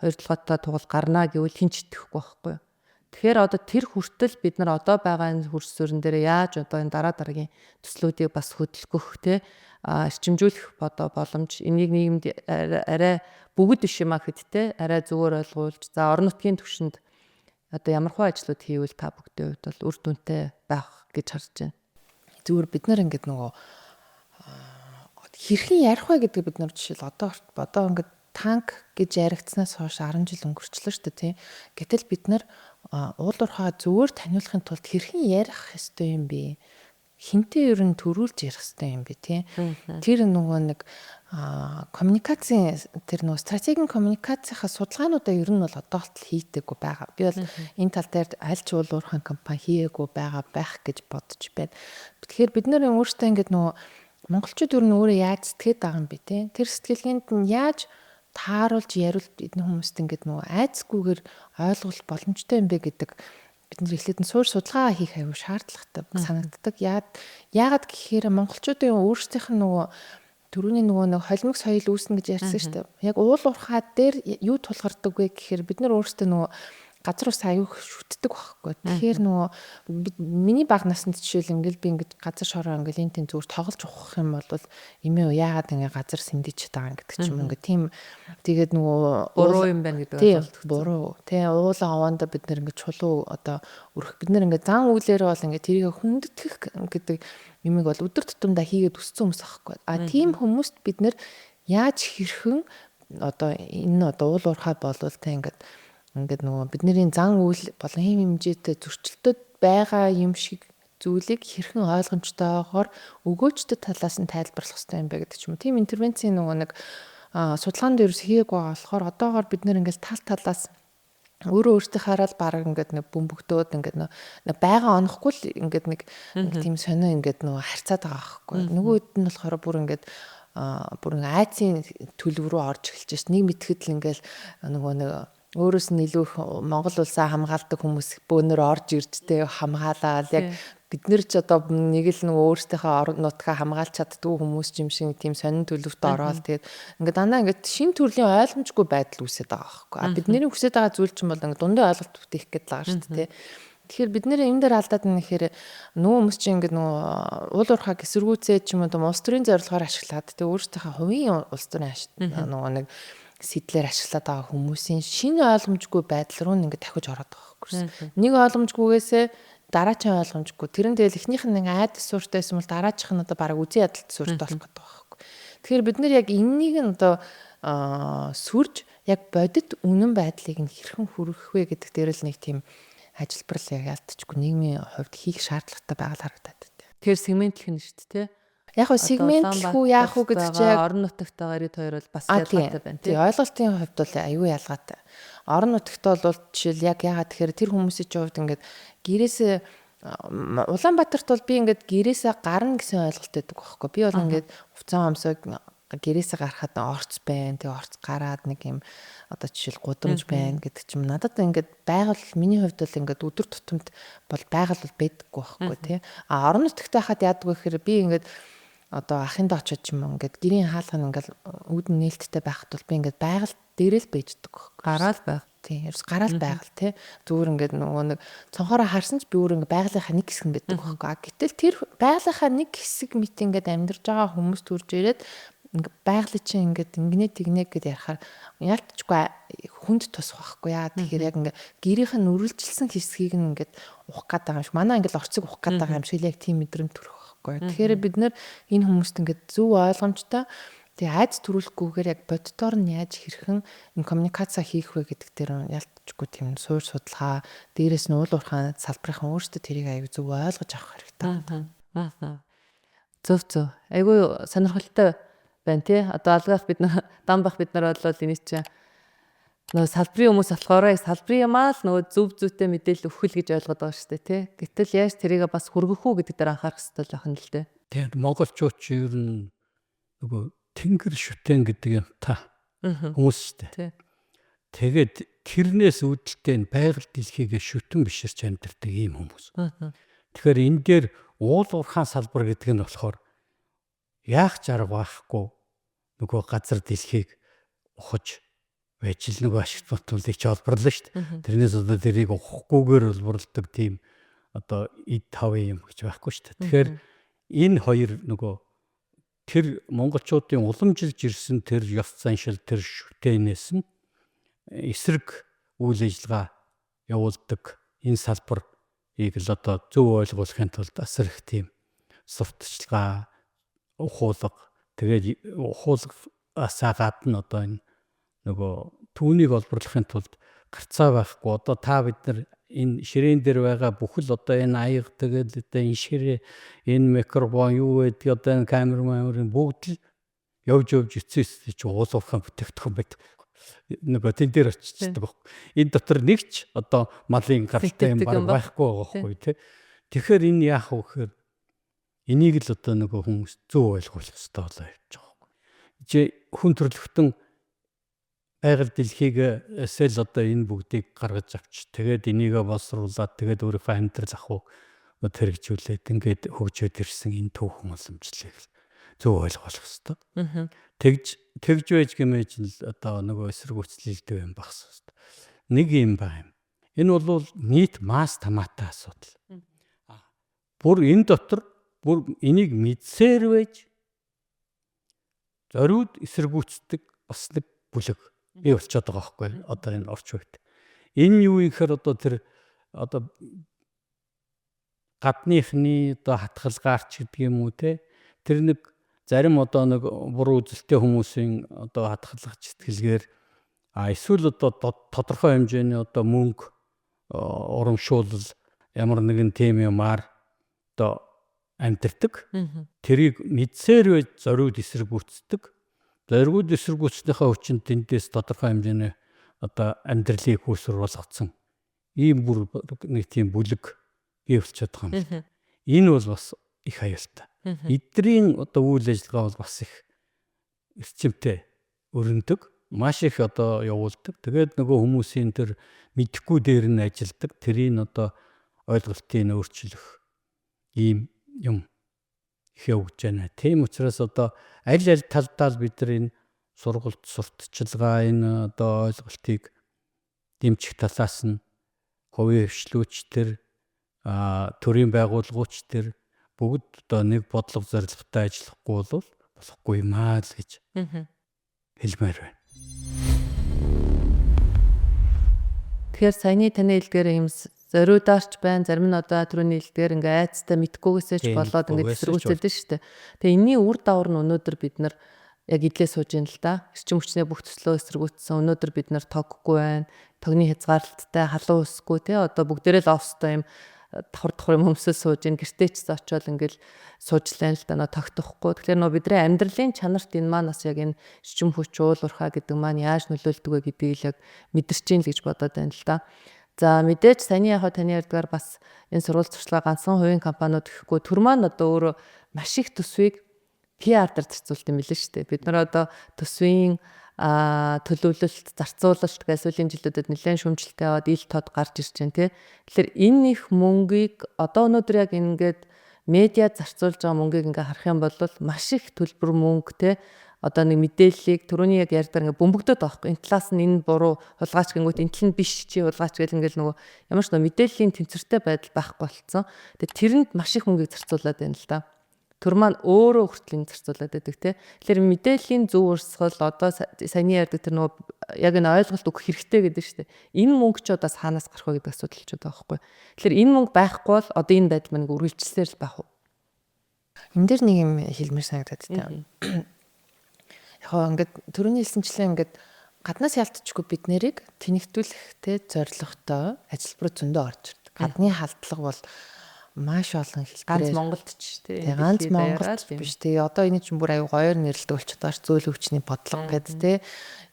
хоёр толгойтой тугал гарна гэвэл хэн ч итгэхгүй байхгүй юу? Тэгэхээр одоо тэр хүртэл бид нар одоо байгаа энэ хөрс суурин дээр яаж одоо энэ дараа дараагийн төслүүдийг бас хөдөлгөх те эрчимжүүлэх одоо боломж энийг нийгэмд арай бүгд биш юм а гэхэд те арай зүгээр ойлгуулж за орон нутгийн түвшинд одоо ямар хуу ажлууд хийвэл та бүгдийн хувьд бол үр дүнтэй байх гэж харж байна. Зүгээр бид нар ингээд нөгөө хэрхэн ярих вэ гэдэг бид нар жишээл одоо ингээд танк гэж яригдсанаас хойш 10 жил өнгөрчлөө шүү дээ тий. Гэтэл бид нар уул уурхаа зөвөр таниулахын тулд хэрхэн ярих ёстой юм бэ? Хинтээ ер нь төрүүлж ярих ёстой юм бэ тий. Тэр нөгөө нэг коммуникацийн тэр нөгөө стратегийн коммуникацийнхаа судалгаануудаа ер нь бол одоо болтол хийдэггүй байгаа. Би бол энэ тал дээр аль ч уул уурхайн компани хийгээгүй байгаа байх гэж бодож байна. Тэгэхээр бид нар өөрсдөө ингээд нөгөө монголчууд ер нь өөрөө яаж сэтгэхэд байгаа юм бэ тий. Тэр сэтгэлгээнд нь яаж тааруулж яриул эдний хүмүүст ингээд нөгөө айцгүйгээр ойлгох боломжтой юм бэ гэдэг бид нар эхлээд нь суур судалгаа хийх аюу шаардлагатай санагддаг. Яагаад гэхээр монголчуудын өөрсдийнх нь нөгөө түрүүний нөгөө нэг холимог соёл үүснэ гэж ярьсан шүү дээ. Яг уул уурхай дээр юу тулгардаг вэ гэхээр бид нар өөрсдөө нөгөө газар ус аюух шүтдэг байхгүй. Тэгэхээр нөгөө миний бага наснд жишээл ингээл би ингээд газар шороо ингээл энэ тэн зүгээр тоглож ухах юм бол эмээ яагаад ингээ газар сэндэж байгаа гэдэг ч юм ингээ тийм тэгээд нөгөө буруу юм байна гэдэг ойлголт. Буруу. Тий уулан аваанда бид нэр ингээ чулуу одоо өрөх бид нэр ингээ зан үйлээр бол ингээ тэрийг хүндэтгэх гэдэг юмыг бол өдөр тутамдаа хийгээд өссөн хүмүүс аахгүй. А тийм хүмүүст бид нэр яаж хэрхэн одоо энэ одоо уул уурхай болвол тэ ингээд нөгөө бидний зан үйл болон хэм хэмжээтэй зөрчилдөд байгаа юм шиг зүйлийг хэрхэн ойлгомжтойгоор өгөөчтэй талаас нь тайлбарлах хэрэгтэй юм бэ гэдэг ч юм уу. Тийм интервенцийн нөгөө нэг судалгаанд ерөөс хийгээгүй байгаа болохоор одоогоор бид нэр ингээд тал талаас өөрөө өөртөөхөөрөө л баг ингээд нэг бөмбөгдөөд ингээд нэг байгаа онохгүй л ингээд нэг тийм сонио ингээд нөгөө харьцаад байгаа байхгүй. Нөгөөд нь болохоор бүр ингээд бүр нэг айцын төлөв рүү орж эхэлж шээ. Нэг мэтгэд л ингээд нөгөө нэг өөрөөс нь илүү их Монгол улсаа хамгаалдаг хүмүүс бөөнөр орж ирж тэ хамгаалаад яг бид нэр ч одоо нэг л нөгөө өөрсдийнхөө орон нутгаа хамгаалж чаддгүй хүмүүс юм шиг тийм сонин төлөвт ороод тэгээд ингээд дандаа ингээд шин төрлийн ойлгомжгүй байдал үүсээд байгаа байхгүй. А бидний хүсэж байгаа зүйл чинь бол ингээд дундын ойлголт бүтээх гээд л байгаа шүү дээ. Тэгэхээр бид нэр энэ дээр алдаад байна гэхээр нөгөө хүмүүс чинь ингээд нөгөө уул уурхайг эсэргүүцээд ч юм уу улс төрийн зорилгоор ашиглаад тэг өөрсдийнхөө хувийн улс төрийн нөгөө нэг сэтлэр ашиглаад байгаа хүмүүсийн шинэ ойлгомжгүй байдал руу ингээд дахиж ороод байгаа байхгүй. Нэг ойлгомжгүйгээсээ дараачин ойлгомжгүй. Тэр нь тэгэл эхнийх нь ингээ айдас сууртай байсан бол дараачих нь одоо бараг үзэн ядалт сууртай болох гэдэг байгаа байхгүй. Тэгэхээр бид нэр яг энэнийг нь одоо сүрж яг бодит үнэн байдлыг нь хэрхэн хүргэх вэ гэдэг дээр л нэг тийм ажилбар л яг ялтчгүй нийгмийн хувьд хийх шаардлагатай байгаа л харагдаад байна. Тэгэхээр сегментлэх нь шүү дээ, тэ? Яг хөө сегментлэх үү яах уу гэдэг чинь яг орон нутагтайгаа 92 бол бас ялгаатай байна тий. Ойлголтын хувьд бол аюу ялгаатай. Орон нутагт бол жишээл яг яагаад тэгэхээр тэр хүмүүсийн чинь хувьд ингээд гэрээсээ Улаанбаатарт бол би ингээд гэрээсээ гарна гэсэн ойлголт байдаг байхгүй. Би бол ингээд хувцас өмсөг гэрээсээ гарахад орц байна. Тэгээ орц гараад нэг юм одоо жишээл гудамж байна гэдэг ч юм. Надад ингээд байгаль миний хувьд бол ингээд өдөр тутамд бол байгаль бол байдаггүй байхгүй тий. А орон нутагт байхад яадаг вэ гэхээр би ингээд одоо ахын доо очиж юм ингээд гэрийн хаалга нь ингээд үүдэн нээлттэй байхад бол би ингээд байгаль дээрээ л байждаг байхгүй. Гараал байх. Тийм, ерөөс гараал байгаль тий. Зүгээр ингээд нөгөө нэг цонхороо харсан ч би өөр ингээд байгалийнхаа нэг хэсэг нь байдаг байхгүй. Гэтэл тэр байгалийнхаа нэг хэсэг мэт ингээд амьдарч байгаа хүмүүс төрж ирээд ингээ байгалийн чинь ингээд ингэнэ тэгнэ гэд ярихаар яалтчгүй хүнд тусах байхгүй яа. Тэгэхээр яг ингээ гэрийнх нь үргэлжилсэн хэсгийг нь ингээд ухах гээд байгаа юм шиг. Манай ингээд орцыг ухах гээд байгаа юм шиг л яг тийм мэдрэмж төрөх байхгүй. Тэгэхээр бид нэр энэ хүмүүст ингээд зөв ойлгомжтой тэгээ айц төрүүлэхгүйгээр яг боддоор нь яаж хэрхэн энэ коммуникаци хийх вэ гэдэг дээр ялтчгүй тийм суур судалгаа, дээрээс нь уул уурхайн салбарын өөрсдөө тэрийг аяг зөв ойлгож авах хэрэгтэй. Аа. Зөв зөв. Айгүй сонирхолтой байна тий. Одоо алгаах бид нар дан бах бид нар бол энэ чинь нөгөө салбарын хүмүүс болохоор яг салбарын юмаа л нөгөө зөв зүйтэй мэдээлэл өгөх л гэж ойлгоод байгаа шүү дээ тий. Гэтэл яаж тэрийг бас хүргэх үү гэдэг дээр анхаарах хэрэгтэй л байх нь л дээ. Тийм, монголчууд ч ер нь нөгөө тэнгэр шүтэн гэдэг юм та хүмүүс шүү дээ. Тэгээд тэрнээс үүдэлтэй нь байгаль дэлхийгээ шүтэн биширч амьдардаг ийм хүмүүс. Тэгэхээр энэ дээр уул уурхаан салбар гэдэг нь болохоор яах ч арга байхгүй нөгөө газар дэлхийг ухаж байж л нөгөө ашигт ботулыг ч олборлоо шүү дээ. Тэрнээс одоо тэрийг ухахгүйгээр олборлдог тийм одоо эд тав юм гэж байхгүй шүү дээ. Тэгэхээр энэ хоёр нөгөө тэр монголчуудын уламжилж ирсэн тэр ёс заншил тэр шүтээнээс нь эсрэг үйл ажиллагаа явуулдаг энэ салбарыг л одоо зөв ойлгуулахын тулд асар их тийм сурталчилгаа, ухуулга, тэгээд ухуулгаасаа гадна одоо энэ нөгөө түүнийг олборлохын тулд гарцаа байхгүй. Одоо та бид нар энэ ширээн дээр байгаа бүхэл одоо энэ аяга, тэгээд одоо энэ ширээ, энэ микрофон юу гэдэг одоо энэ камер маамрын бүгд л явж явж эцсийн эцсийн чи уул уурхайн бүтээгдэхүүн байдаг. Нөгөө тэн дээр очичдаг байхгүй. Энэ дотор нэг ч одоо малын гаралтай юм баг байхгүй байгаа байхгүй тий. Тэгэхээр энэ яах вэ гэхээр энийг л одоо нөгөө хүмүүс зөв ойлгуулах хэрэгтэй болоо явж байгаа байхгүй. Чи хүн төрөлхтөн байгаль дэлхийг эсэл одоо энэ бүгдийг гаргаж авч тэгээд энийгээ боловсруулад тэгээд өөрийнхөө амьдрал ахуйг хэрэгжүүлээд ингээд хөгжөөд ирсэн энэ түүхэн уламжлалыг зөв ойлгох хэрэгтэй. Тэгж байж гэмээж л одоо нөгөө эсэргүүцэл илдэг юм багс хэрэгтэй. Нэг юм байна. Энэ бол нийт масс хамаатай асуудал. Бүр энэ дотор бүр энийг мэдсээр байж зориуд эсэргүүцдэг бас нэг бүлэг бий болчиход байгаа байхгүй одоо энэ орчин үед. Энэ юу юм гэхээр одоо тэр одоо гадныхны одоо хатгалгаарч гэдэг юм уу те, тэр нэг зарим одоо нэг буруу үзэлтэй хүмүүсийн одоо хатгалгах сэтгэлгээр эсвэл одоо тодорхой хэмжээний одоо мөнгө урамшуулал ямар нэгэн тийм юмар одоо амьдэрдэг. Тэрийг мэдсээр байж зориуд эсэргүүцдэг. Зориуд эсэргүүцснийхээ хүчинд тэндээс тодорхой хэмжээний одоо амьдралыг үүсвэр болгоцсон ийм бүр нэг тийм бүлэг бий болчиход байгаа юм. Энэ бол бас их аюултай. Эдрийн одоо үйл ажиллагаа бол бас их эрчимтэй өрнөдөг, маш их одоо явуулдаг. Тэгээд нөгөө хүмүүсийн тэр мэдэхгүй дээр нь ажилдаг, тэрийг одоо ойлголтыг өөрчлөх ийм юм их явагдаж байна. Тийм учраас одоо аль аль талдаа л бид нар энэ сургалт, сурталчилгаа, энэ одоо ойлголтыг дэмжих талаас нь хувийн хвшлүүч тэр төрийн байгууллагууч тэр бүгд одоо нэг бодлого зорилготой ажиллахгүй бол болохгүй юм аа л гэж хэлмээр байна. Тэгэхээр саяны таны хэлдгээр юм зориудаарч байна. Зарим нь одоо түрүүний хэлдгээр ингээ айцтай мэдхгүйгээсээ ч болоод ингээ эсэргүүцэлдэн шүү дээ. Тэгээ энэний үр дагавар нь өнөөдөр бид нар яг идлээ сууж ийн л да. Эрчим хүчний бүх төслөө эсэргүүцсэн. Өнөөдөр бид нар тоггүй байна. Тогны хязгаарлалттай, халуун өсгүй тий. Одоо бүгдээрээ л офстой юм давхар давхар юм хөмсөл сууж ийн, гэртээ ч очиод ингээл суучлаа л да, нөө тогтохгүй. Тэгэхээр нөө бидний амьдралын чанарт энэ маань бас яг энэ эрчим хүч, уул уурхай гэдэг маань яаж нөлөөлдөг вэ гэдгийг л яг мэдэрч ийн л гэж бодоод байна л да. За мэдээж саяны яг таны ярьдгаар бас энэ сургууль туршлага ганцхан хувийн компаниуд гэхгүй төр маань одоо өөрөө маш их төсвийг PR дээр зарцуулт юм билээ шүү дээ. Бид нар одоо төсвийн төлөвлөлт, зарцуулалт гэх сүүлийн жилүүдэд нэлээд шүүмжлэлтэй яваад ил тод гарч ирж байна тий. Тэгэхээр энэ их мөнгийг одоо өнөөдөр яг ингээд медиа зарцуулж байгаа мөнгийг ингээ харах юм бол маш их төлбөр мөнгө тий. Одоо нэг мэдээллийг түрүүний яг ярьдаар ингээ бөмбөгдөд байгаа байхгүй. Энэ талаас нь энэ буруу хулгайч гингүүт энэ тал нь биш чи хулгайч гэл ингээл нөгөө ямар ч нөгөө мэдээллийн тэнцвэртэй байдал байхгүй болцсон. Тэгээ тэрэнд маш их мөнгийг зарцуулаад байна л да. Төр маань өөрөө хүртэл энэ зарцуулаад байдаг те. Тэгэхээр мэдээллийн зөв урсгал одоо саяны ярьдаг тэр нөгөө яг энэ ойлголт өгөх хэрэгтэй гэдэг шүү дээ. Энэ мөнгө ч одоо хаанаас гарах вэ гэдэг асуудал ч одоо байхгүй. Тэгэхээр энэ мөнгө байхгүй бол одоо энэ байдал маань үргэлжилсээр л байх уу? Энэ дээр нэг юм хэлмээр санагдаад байна. Яг гоо ингээд төрөний хэлсэнчлэн ингээд гаднаас ялтчгүй бид нэрийг тэнэгтүүлэх те зорилготой ажилбар зөндөө орж ирдэг. Гадны халдлага бол маш олон хэлбэрээр ганц Монголд ч тий ганц Монголд биш тий одоо энэ чинь бүр аюу гоёор нэрлэдэг болчиход байгаа ш зөөлөн хүчний бодлого гэд тий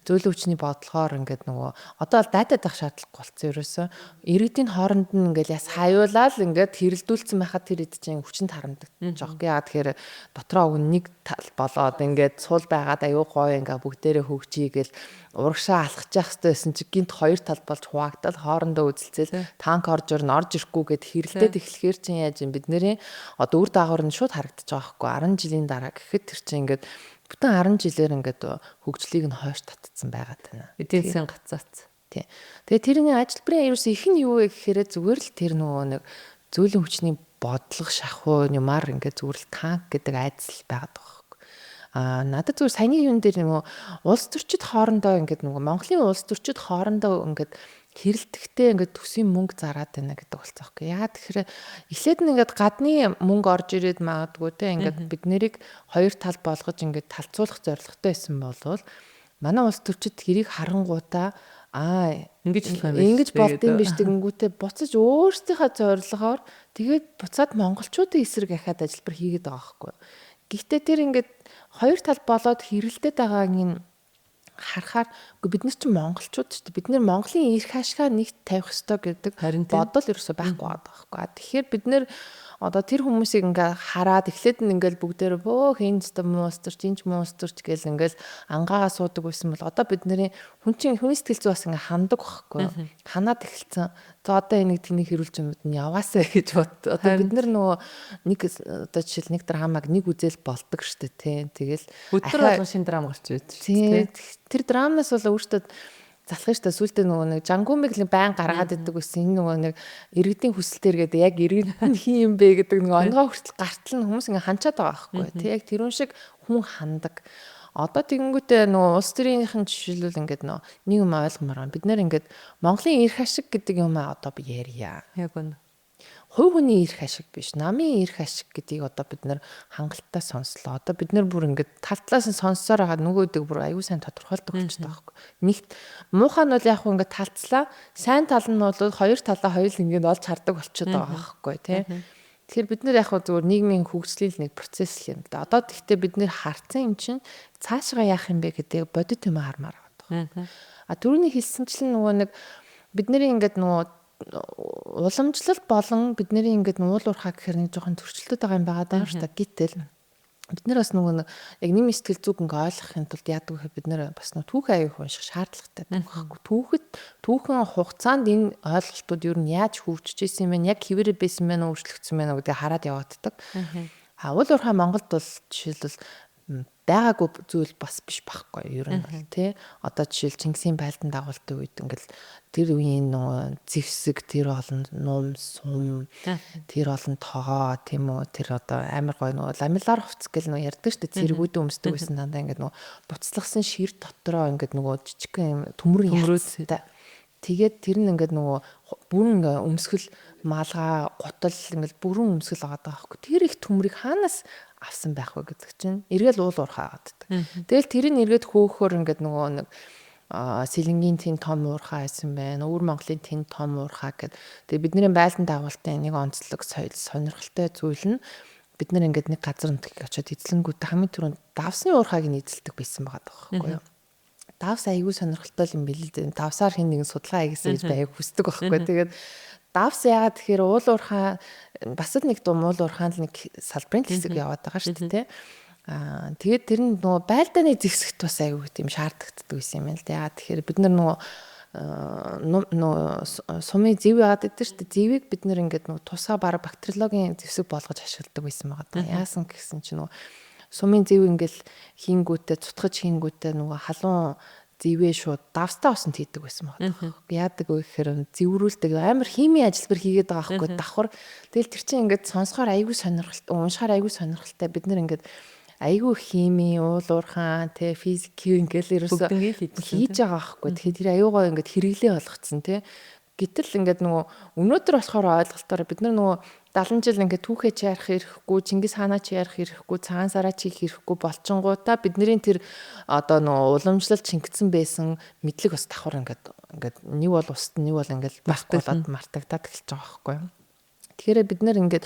зөөлөн хүчний бодлогоор ингээд нөгөө одоо бол дайтаад байх шаардлагагүй болсон ерөөсөө иргэдийн хооронд нь ингээд яс хаюулаад ингээд хэрэлдүүлсэн байхад тэр эд чинь хүчинд харамдагдчих жоох. Яа тэгэхээр дотроо уг нэг тал болоод ингээд сул байгаад аюу гоё ингээд бүгдээрээ хөгжий гэл урагшаа алхаж явах хэрэгтэй байсан чи гинт хоёр тал болж хуваагдал хоорондоо үзэлцэл танк орж ирнэ орж ирэхгүй гэд хэрэлдээд эхлэхээр чинь яаж юм бид нэрийн одоо үр дагавар нь шууд харагдаж байгаа байхгүй 10 жилийн дараа гэхэд тэр чинь ингээд бүтэн 10 жилээр ингээд хөгжлийг нь хойш татцсан байгаа тань. Эдийн засгийн гацаац. Тий. Тэгээ тэрний ажилбарын ерөөсөө их нь юу вэ гэхээр зүгээр л тэр нөгөө нэг зөөлөн хүчний бодлого шахуу юмар ингээд зүгээр л танк гэдэг айдас байгаад байгаа байхгүй. Аа надад зүгээр саяны юун дээр нөгөө улс төрчид хоорондоо ингээд нөгөө Монголын улс төрчид хоорондоо ингээд хэрэлдэхдээ ингээд төсвийн мөнгө зараад байна гэдэг болцоо байхгүй. Яагаад тэгэхээр эхлээд нь ингээд гадны мөнгө орж ирээд магадгүй те ингээд бид нэрийг хоёр тал болгож ингээд талцуулах зорилготой байсан болвол манай улс төрчид тэрийг харангуутаа аа ингэж болох юм биш. Ингэж болд юм биш тэгэнгүүтээ буцаж өөрсдийнхөө зорилгоор тэгээд буцаад монголчуудын эсрэг ахаад ажилбар хийгээд байгаа байхгүй. Гэхдээ тэр ингээд хоёр тал болоод хэрэлдээд байгааг нь харахаар үгүй бид нар чинь монголчууд шүү дээ. Бид нар Монголын эрх ашгаа нэгт тавих ёстой гэдэг бодол ерөөсөө байхгүй байгаа байхгүй. Тэгэхээр бид нар одоо тэр хүмүүсийг ингээ хараад эхлээд нь ингээл бүгдээр бөөх энэ ч муу улс төрч, энэ ч муу улс төрч гэл ингээл ангаагаа суудаг байсан бол одоо бид нарын хүн чинь хүний сэтгэл зүй бас ингээ хандаг байхгүй. Ханаад эхэлсэн. За одоо энийг тэнийг хэрүүлж юмуд нь яваасаа гэж бод. Одоо бид нар нөгөө нэг одоо жишээл нэг драмаг нэг үзэл болдог штэ тий. Тэгэл өдөр болгон шинэ драм гарч ирээд шүү дээ. Тэр драмнаас бол өөртөө залах штэ сүултээ нөгөө нэг Жангумыг л байн гаргаад идэг байсан. Энэ нөгөө нэг иргэдийн хүсэлтээр гэдэг яг иргэд нь хин юм бэ гэдэг нөгөө онгоо хүртэл гартал нь хүмүүс ингээ ханчаад байгаа байхгүй. Тэг яг тэрүүн шиг хүн хандаг. Одоо тэгэнгүүтээ нөгөө улс төрийнхэн жишээлбэл ингээд нөгөө нэг юм ойлгомоор байна. Бид нэр ингээд Монголын эрх ашиг гэдэг юм аа одоо би ярья. Яг үнэ. Хувь хүний эрх ашиг биш, намын эрх ашиг гэдгийг одоо бид нэр хангалттай сонслоо. Одоо бид нэр бүр ингээд тал талаас нь сонссоор байгаа нөгөөдөг бүр аюу сайн тодорхойлдог болчиход байгаа байхгүй. Нэгт муухай нь бол яг хөө ингээд талцлаа, сайн тал нь бол хоёр талаа хоёул ингээд олж хардаг болчиход байгаа байхгүй тий. Тэгэхээр бид нэр яг хөө зүгээр нийгмийн хөгжлийн нэг процесс л юм да. Одоо тэгтээ бид нэр харцсан юм чинь цаашгаа яах юм бэ гэдэг бодит юм хармаар байгаа. А түрүүний хэлсэнчлэн нөгөө нэг бидний ингээд нөгөө уламжлал болон бидний ингээд уул уурхай гэхэр нэг жоохон төрчлөлтөд байгаа юм байгаа даа шүү дээ. Гэтэл бид нар бас нөгөө яг нийгмийн сэтгэл зүг ингээ ойлгохын тулд яадаг вэ бид нар бас нөгөө түүхэн аяг унших шаардлагатай байхгүй. Түүхэд түүхэн хугацаанд энэ ойлголтууд ер нь яаж хөгжиж исэн юм бэ? Яг хэвээрээ байсан бэ өөрчлөгдсөн бэ гэдгийг хараад явааддаг. А уул уурхай Монголд бол жишээлбэл байгаагүй зүйл бас биш байхгүй ер нь бол тий. Одоо жишээл Чингисийн байлдан дагуултын үед ингээл тэр үеийн нөгөө зэвсэг, тэр олон нум, сум, тэр олон тогоо тийм үү, тэр одоо амар гоё нөгөө ламеллар хувцас гэл нөгөө ярьдаг шүү дээ. Цэргүүдэн өмсдөг байсан дандаа ингээд нөгөө буцлагсан шир дотроо ингээд нөгөө жижигхэн юм төмөрөн ялцтай. Тэгээд тэр нь ингээд нөгөө бүрэн ингээ өмсгөл малгай, гутал ингээл бүрэн өмсгөл байгаа байхгүй. Тэр их төмрийг хаанаас авсан байх вэ гэдэг чинь эргээл уул уурхай гаддаг. Тэгэл тэр нь эргээд хөөхөр ингээд нөгөө нэг сэлэнгийн тэн том уурхай байсан байна. Өвөр Монголын тэн том уурхай гэд. Тэгээ бидний байлдан дагуултын нэг онцлог соёл сонирхолтой зүйл нь бид нар ингээд нэг газар нутгийг очиод эзлэнгүүтээ хамгийн түрүүнд давсны уурхайг нь эзэлдэг байсан байгаа байхгүй юу? Давс аягүй сонирхолтой юм билээ дээ. Давсаар хэн нэгэн судалгаа хийгээсэй гэж би аяг хүсдэг байхгүй. Тэгээд давс яагаад тэгэхээр уул уурхай бас л нэг дум уул уурхаан л нэг салбарын хэсэг яваад байгаа шүү дээ, тэ. Аа тэгээд тэр нь нөгөө байлдааны зэвсэгт бас аягүй тийм шаардлагатай байсан юм байна л да. Яагаад тэгэхээр бид нар нөгөө сумын зэв яагаад гэдэг шүү дээ. Зэвийг бид нэр ингээд нөгөө тусаа бараг бактериологийн зэвсэг болгож ашигладаг байсан байгаа даа. Яасан гэсэн чинь нөгөө Сумын зэв ингээл хийнгүүтээ, цутгаж хийнгүүтээ нөгөө халуун зэвээ шууд давстаа усанд хийдэг байсан байгаа. Яадаг вэ гэхээр зэврүүлдэг, амар химийн ажилбар хийгээд байгаа байхгүй давхар. Тэгэл тэр чинь ингээд сонсохоор айгүй сонирхолтой, уншихаар айгүй сонирхолтой. Бид нар ингээд айгүй хими, уул уурхаан, тэ, физик ингээл ерөөсөө хийж байгаа байхгүй. Тэгэхээр тэр аюугаа ингээд хэрэглээ болгоцсон, тэ. Гэтэл ингээд нөгөө өнөөдөр болохоор ойлголтоор бид нар нөгөө 70 жил ингээд түүхээ чи ярих хэрэггүй, Чингис хаанаа чи ярих хэрэггүй, цагаан сараа чи хийх хэрэггүй болчингуудаа бидний тэр одоо нөгөө уламжлал чингдсэн байсан мэдлэг бас давхар ингээд нэг бол устна, нэг бол ингээд байхгүй болоод мартагдаад эхэлж байгаа байхгүй юу. Тэгэхээр бид нар ингээд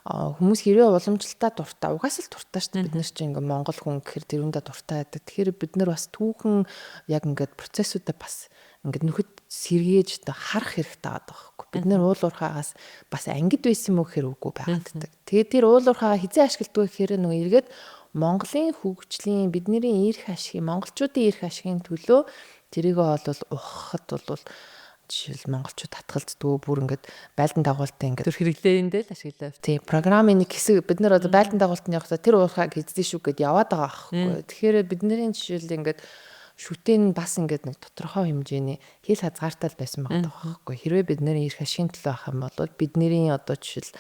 хүмүүс хэрвээ уламжлалтаа дуртай, угаасаа л дуртай шүү дээ. Бид нар чинь ингээд монгол хүн гэхэр тэрүүндээ дуртай байдаг. Тэгэхээр бид нар бас түүхэн яг ингээд процессуудаа бас ингээд нөхөд сэргээж одоо харах хэрэгтэй байгаа байхгүй. Бид нар уул уурхаагаас бас ангид байсан мó гэхэр үгүй байгаад байдаг. Тэгээд тэр уул уурхаагаа хизээ ашигладаг вэ гэхээр нөгөө эргээд Монголын хөгжлийн, бидний эрх ашигын, монголчуудын эрх ашигын төлөө тэрийгээ бол ухахад бол жишээл монголчууд татгалздаг, бүр ингээд байлдан дагуултын ингээд тэр хэрэглээндээ л ашиглаа. Тийм, програмын нэг хэсэг бид нар одоо байлдан дагуултанд явахдаа тэр уурхааг хийдэж шүү гэд яваад байгаа байхгүй. Тэгэхээр бидний жишээл ингээд шүтэн бас ингээд нэг тодорхой хэмжээний хил хязгаартай л байсан байгаа байхгүй. Хэрвээ бидний эрх ашигын төлөө авах юм бол бидний одоо жишээл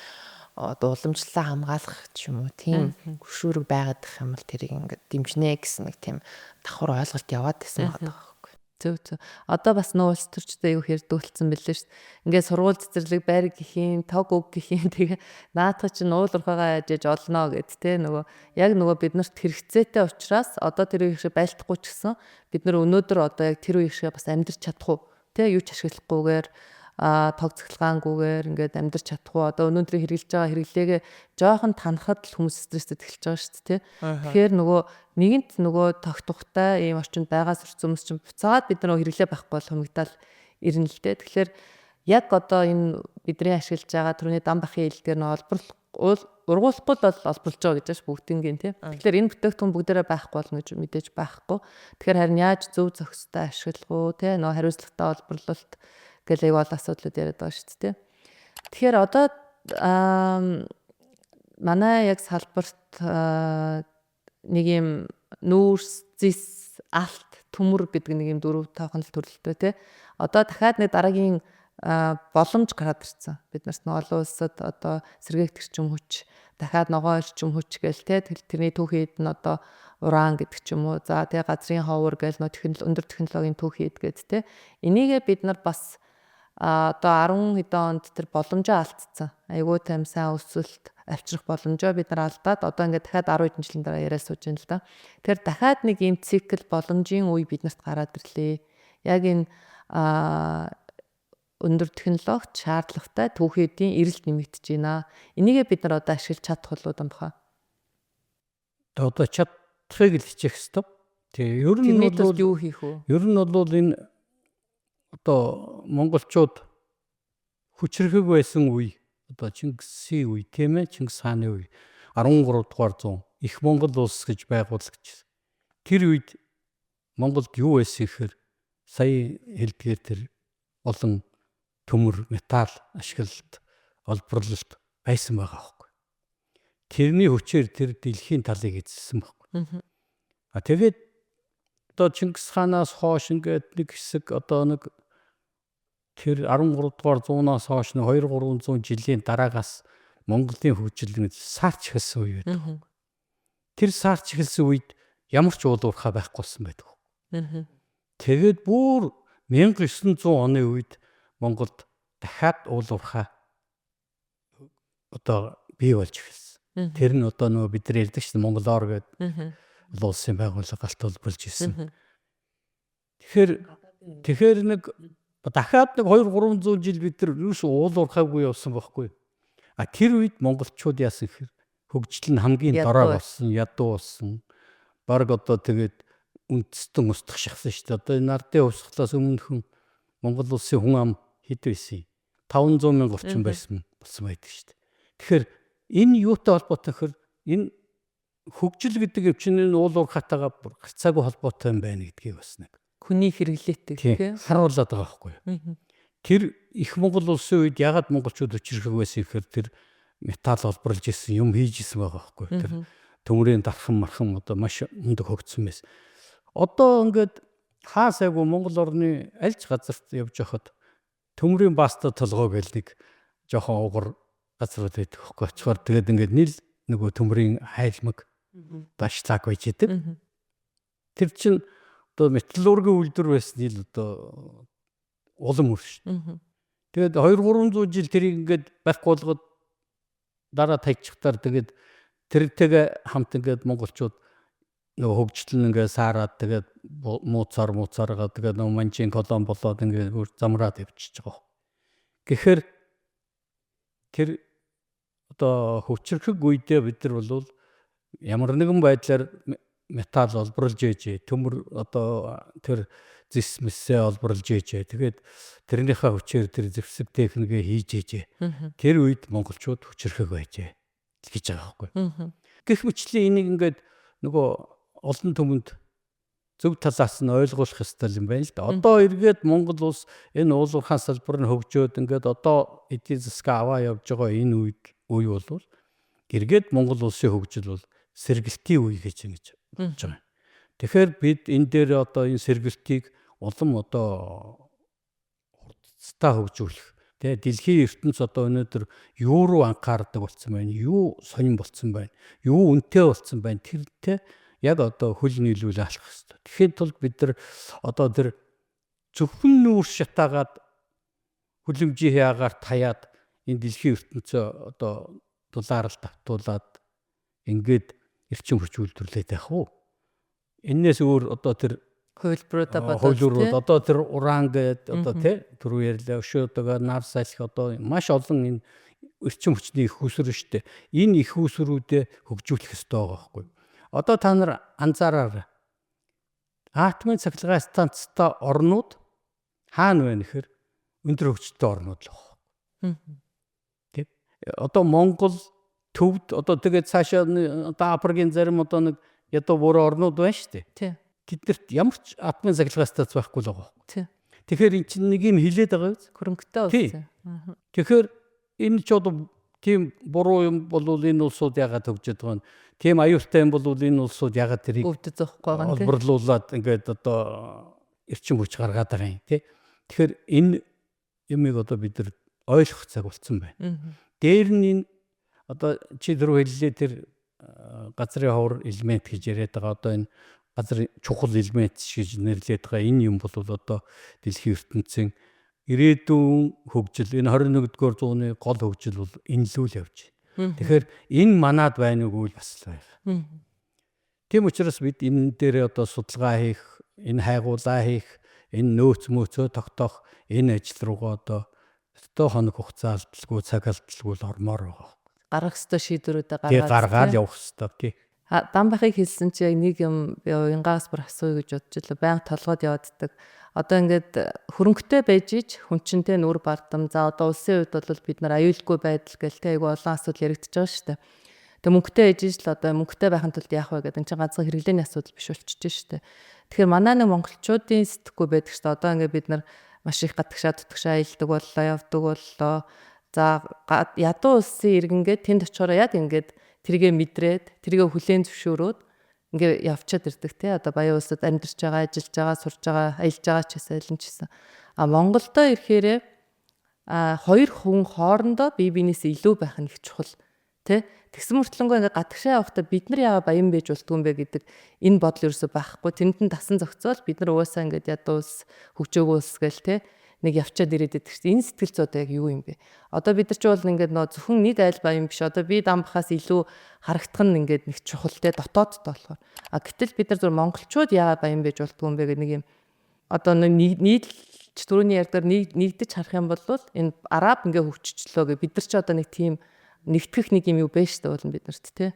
одоо уламжлалаа хамгаалах ч юм уу тийм хөшүүрэг байгаад их юм бол тэрийг ингээд дэмжинэ гэсэн нэг тийм давхар ойлголт яваад байсан байгаа байхгүй. Зөв зөв. Одоо бас нөө улс төрчдөө аюу хэрдүүлсэн бэлээ шүү дээ. Ингээд сургууль цэцэрлэг байр гэх юм, тог үг гэх юм, тэгээ наадах чинь уул уурхайгаа яж олноо гэд те, нөгөө яг нөгөө биднэрт хэрэгцээтэй учраас одоо тэр үеийн шиг байлтахгүй ч гэсэн бид нар өнөөдөр одоо яг тэр үеийн шиг бас амьдрч чадах уу те, юу ч ашиглахгүйгээр, тог цахилгаангүйгээр ингээд амьдрч чадах уу? Одоо өнөөдрийн хэрэглэж байгаа хэрэглээгээ жоохон танахад л хүмүүс стресстэй эхэлж байгаа шүү дээ. Тэгэхээр нөгөө нэгэнт нөгөө тогтвортой ийм орчинд байгаа сурц хүмүүс чинь буцаагаад бид нар хэрэглээ байхгүй бол хумигдаал ирнэ л дээ. Тэгэхээр яг одоо энэ бидний ашиглаж байгаа түрүүний дан бахын хэлдгээр нөө олборлох ургуулахгүй л бол олборлож байгаа гэж байна ш бүгдингийн тий. Тэгэхээр энэ бүтээгдэхүүн бүгдээрээ байхгүй болно гэж мэдээж байхгүй. Тэгэхээр харин яаж зөв зохистой ашиглах уу тий, нөө хариуцлагатай олборлолт гэл аяг олон асуудлууд яриад байгаа шүү дээ. Тэгэхээр одоо манай яг салбарт нэг юм нүүрс, зис, алт, төмөр гэдэг нэг юм дөрөв тоохон л төрөлтэй тий. Одоо дахиад нэг дараагийн боломж гараад ирсэн. Бид нарт нэг олон улсад одоо сэргээгт эрчим хүч, дахиад ногоон эрчим хүч гээл тий. Тэрний түүхийн эд нь одоо уран гэдэг ч юм уу. За тий, газрын ховор гээл нөө өндөр технологийн түүхийн эд гээд тий. Энийгээ бид нар бас одоо 10 хэдэн онд тэр боломжоо алдсан. Айгуу тайм сайн өсөлт авчрах боломжоо бид нар алдаад одоо ингээд дахиад 10 хэдэн жилийн дараа яриа сууж байна л да. Тэгэхээр дахиад нэг ийм цикл боломжийн үе биднэрт гараад ирлээ. Яг энэ өндөр технологид шаардлагатай түүхийдийн эрэлт нэмэгдэж байна. Энийгээ бид нар одоо ашиглаж чадах болов уу баха? Одоо чадахыг л хичээх ёстой. Тэгээ ер нь бол юу хийх вэ? Ер нь бол энэ одоо монголчууд хүчрхэг байсан үе, одоо Чингисийн үе, тийм ээ, Чингис хааны үе 13 дугаар зуун их Монгол улс гэж байгуулагч. Тэр үед Монголд юу байсан гэхээр сая хэлдгээр тэр олон төмөр, металл ашиглалт, олборлолт байсан байгаа байхгүй. Тэрний хүчээр тэр дэлхийн талыг эзэлсэн байхгүй. А тэгээд одоо Чингис хаанаас хойш ингээд нэг хэсэг одоо нэг тэр 13 дугаар зуунаас хойш нэг 2 300 жилийн дараагаас Монголын хөгжил нэг саарч эхэлсэн үе байдаг. Тэр саарч эхэлсэн үед ямар ч уул уурхай байхгүй болсон байдаг. Тэгээд бүр 1900 оны үед Монголд дахиад уул уурхай одоо бий болж эхэлсэн. Тэр нь одоо нөгөө бид нар ярьдаг шүү дээ, Монголоор гэдэг олон улсын байгууллага галт холболж ирсэн. Тэгэхээр нэг дахиад нэг 2 300 жил бид нар юус уул уурхайгүй явсан байхгүй. А тэр үед монголчууд яасан гэхээр хөгжил нь хамгийн дорой болсон, ядуу болсон. Бараг одоо тэгээд үндэстэн устгах шахсан шүү дээ. Одоо энэ ардын хувьсгалаас өмнөхөн Монгол улсын хүн ам хэд байсан юм? 500 мянга орчим байсан болсон байдаг шүү дээ. Тэгэхээр энэ юутай холбоотой гэхээр энэ хөгжил гэдэг юм чинь энэ уул уурхайтайгаа гарцаагүй холбоотой юм байна гэдгийг бас нэг хүний хэрэглээтэй тийм харуулад байгаа байхгүй юу. Тэр их Монгол улсын үед ягаад монголчууд хүчирхэг байсан гэхээр тэр металл олборлж исэн, юм хийж исэн байгаа байхгүй юу. Тэр Төмрийн дархан мархан одоо маш мундаг хөгжсөн байсан. Одоо ингээд хаа сайгүй Монгол орны аль ч газарт явж байхад төмрийн баста толгой гэл нэг жоохон угар газрууд байдаг хөөхгүй. Очихоор тэгээд ингээд нийл нөгөө төмрийн хайлмаг дашлаг байж идэг. Тэр чинь одоо металлургийн үйлдвэр байсан нийл одоо улам хөрш. Тэгээд 2 300 жил тэрийг ингээд байхгүй болгоод дараа тагчихтаар тэгээд тэртэйгээ хамт ингээд монголчууд нөгөө хөгжил нь ингээд саарад тэгээд мууцаар мууцааргаа тэгээд нөгөө манжин колон болоод ингээд бүр замраад явчихж байгаа. Гэхээр тэр одоо хүчрхэг үедээ бид нар бол ямар нэгэн байдлаар металл олборлж ээжээ. Төмөр одоо тэр зэс мэсээ олборлж ээжээ. Тэгээд тэрнийхээ хүчээр тэр зэвсэг техникээ хийж ээжээ. Тэр үед монголчууд хүчрхэг байжээ гэж байгаа байхгүй. Гэх мэтлэн энийг ингээд нөгөө олон түмэнд зөв талаас нь ойлгуулах ёстой юм байна л да. Одоо эргээд Монгол улс энэ уулуурхаан салбар нь хөгжөөд ингээд одоо эдийн засгаа аваа явж байгаа энэ үед үе бол эргээд Монгол улсын хөгжил бол сэргэлтийн үе гэж ингэж бодож байгаа юм. Тэгэхээр бид энэ дээр одоо энэ сэргэлтийг улам одоо хурдцтай хөгжүүлэх тэ дэлхийн ертөнц одоо өнөөдөр юу руу анхаардаг болсон байна, юу сонин болсон байна, юу үнэтэй болсон байна тэрнтэй яг одоо хөл нийлүүл алхах хэрэгтэй. Тэгэхэд тулд бид нар одоо тэр зөвхөн нүүрс шатаагаад хүлэмжийн агаар таяад энэ дэлхийн ертөнцөө одоо дулаарал давтуулад ингээд эрчим хүч үйлдвэрлээд байх уу? Эннээс өөр одоо тэр хувилбаруудаа бодоод хувилбарууд одоо тэр уран гээд одоо тий түрүү ярьлаа өшөөдөг нар салхи одоо маш олон энэ эрчим хүчний их усүр шүү дээ. Энэ их усрүүдээ хөгжүүлэх ёстой байгаа байхгүй. Одоо та нар анзаараарай. Атомын цахилгаан станцтай орнууд хаана вэ гэхээр өндөр хөгжилтэй орнууд л байна. Тэ? Одоо Монгол төвд одоо тэгээд цаашаа одоо Африкийн зарим одоо нэг ядуу буруу орнууд байна шүү дээ. Тий. Тэднэрт ямар ч атомын цахилгаан станц байхгүй л байгаа. Тий. Тэгэхээр эн чинь нэг юм хилээд байгаа биз? Хөрөнгөтэй улс. Тэгэхээр энэ ч одоо тийм буруу юм бол энэ улсууд яагаад хөгжөөд байгаа юм? Тийм аюултай юм бол энэ улсууд яагаад тэрийг өвдөж зовхгүй байгаа юм тий. Олборлуулад ингээд одоо эрчим хүч гаргаад байгаа юм тий. Тэгэхээр энэ юмыг одоо бид нар ойлгох цаг болсон байна. Дээр нь энэ одоо чи дөрөв хэллээ тэр газрын ховор элемент гэж яриад байгаа одоо энэ газар чухал элемент гэж нэрлээд байгаа энэ юм бол одоо дэлхийн ертөнцийн ирээдүйн хөгжил энэ 21-р зууны гол хөгжил бол энэ лүү л явж байна. Тэгэхээр энэ манад байна уугүй л бас л байна. Тийм учраас бид энэ дээр одоо судалгаа хийх, энэ хайгуулаа хийх, энэ нөөц мөөцөө тогтоох энэ ажил руугаа одоо өстой хоног хугацаа алдалгүй, цаг алдалгүй л ормоор байгаа. Гаргах ёстой шийдвэрүүдээ гаргаад гаргаад явах ёстой тий. Дамбахыг хэлсэн чи яг нэг юм би уянгаас бүр асууя гэж бодож илээ. Баян толгойд явааддаг. Одоо ингээд хөрөнгөтэй байж ич хүн чинтэй нүр бардам. За одоо улсын хувьд бол бид нар аюулгүй байдал гэл тэ айгу олон асуудал яригдчихэж байгаа шүү дээ. Тэгээ мөнгөтэй ээж ич л одоо мөнгөтэй байхын тулд яах вэ гэдэг энэ чинь ганцхан хэрэглээний асуудал биш болчихж шүү дээ. Тэгэхээр манай нэг монголчуудын сэтггүй байдаг шүү дээ. Одоо ингээд бид нар маш их гадагшаа дутагшаа аялдаг боллоо, явдаг боллоо. За ядуу улсын иргэнгээ тэнд очихороо яг ингээд тэргээ мэдрээд тэргээ хүлээн зөвшөөрөөд ингээ явчаад ирдэг те одоо баян улсад амьдарч байгаа, ажиллаж байгаа, сурж байгаа, аялж байгаа ч гэсэн аль нь ч гэсэн. А Монголдо ирэхээрээ а хоёр хүн хоорондоо бие биенээс илүү байх нь их чухал те. Тэгсэн мөртлөнгөө ингээ гадагшаа явахдаа бид нар яага баян байж болдгүй юм бэ гэдэг энэ бодол ерөөсөө байхгүй. Тэнд нь дасан зохицоол бид нар угаасаа ингээд ядуу улс, хөгжөөгүй улс гээл те нэг явчаад ирээд байдаг шүү дээ. Энэ сэтгэл зүй одоо яг юу юм бэ? Одоо бид нар ч бол ингээд нөө зөвхөн нэг айл баян биш. Одоо би дамбахаас илүү харагдах нь ингээд нэг чухал те дотоодтой болохоор. А гэтэл бид нар зөв монголчууд яагаад баян байж болдгүй юм бэ гэх нэг юм одоо нийлж түрүүний ярьдгаар нэгдэж харах юм бол энэ араб ингээ хөгжчихлөө гэ бид нар ч одоо нэг тийм нэгтгэх нэг юм юу бэ шүү дээ бол бид нарт те.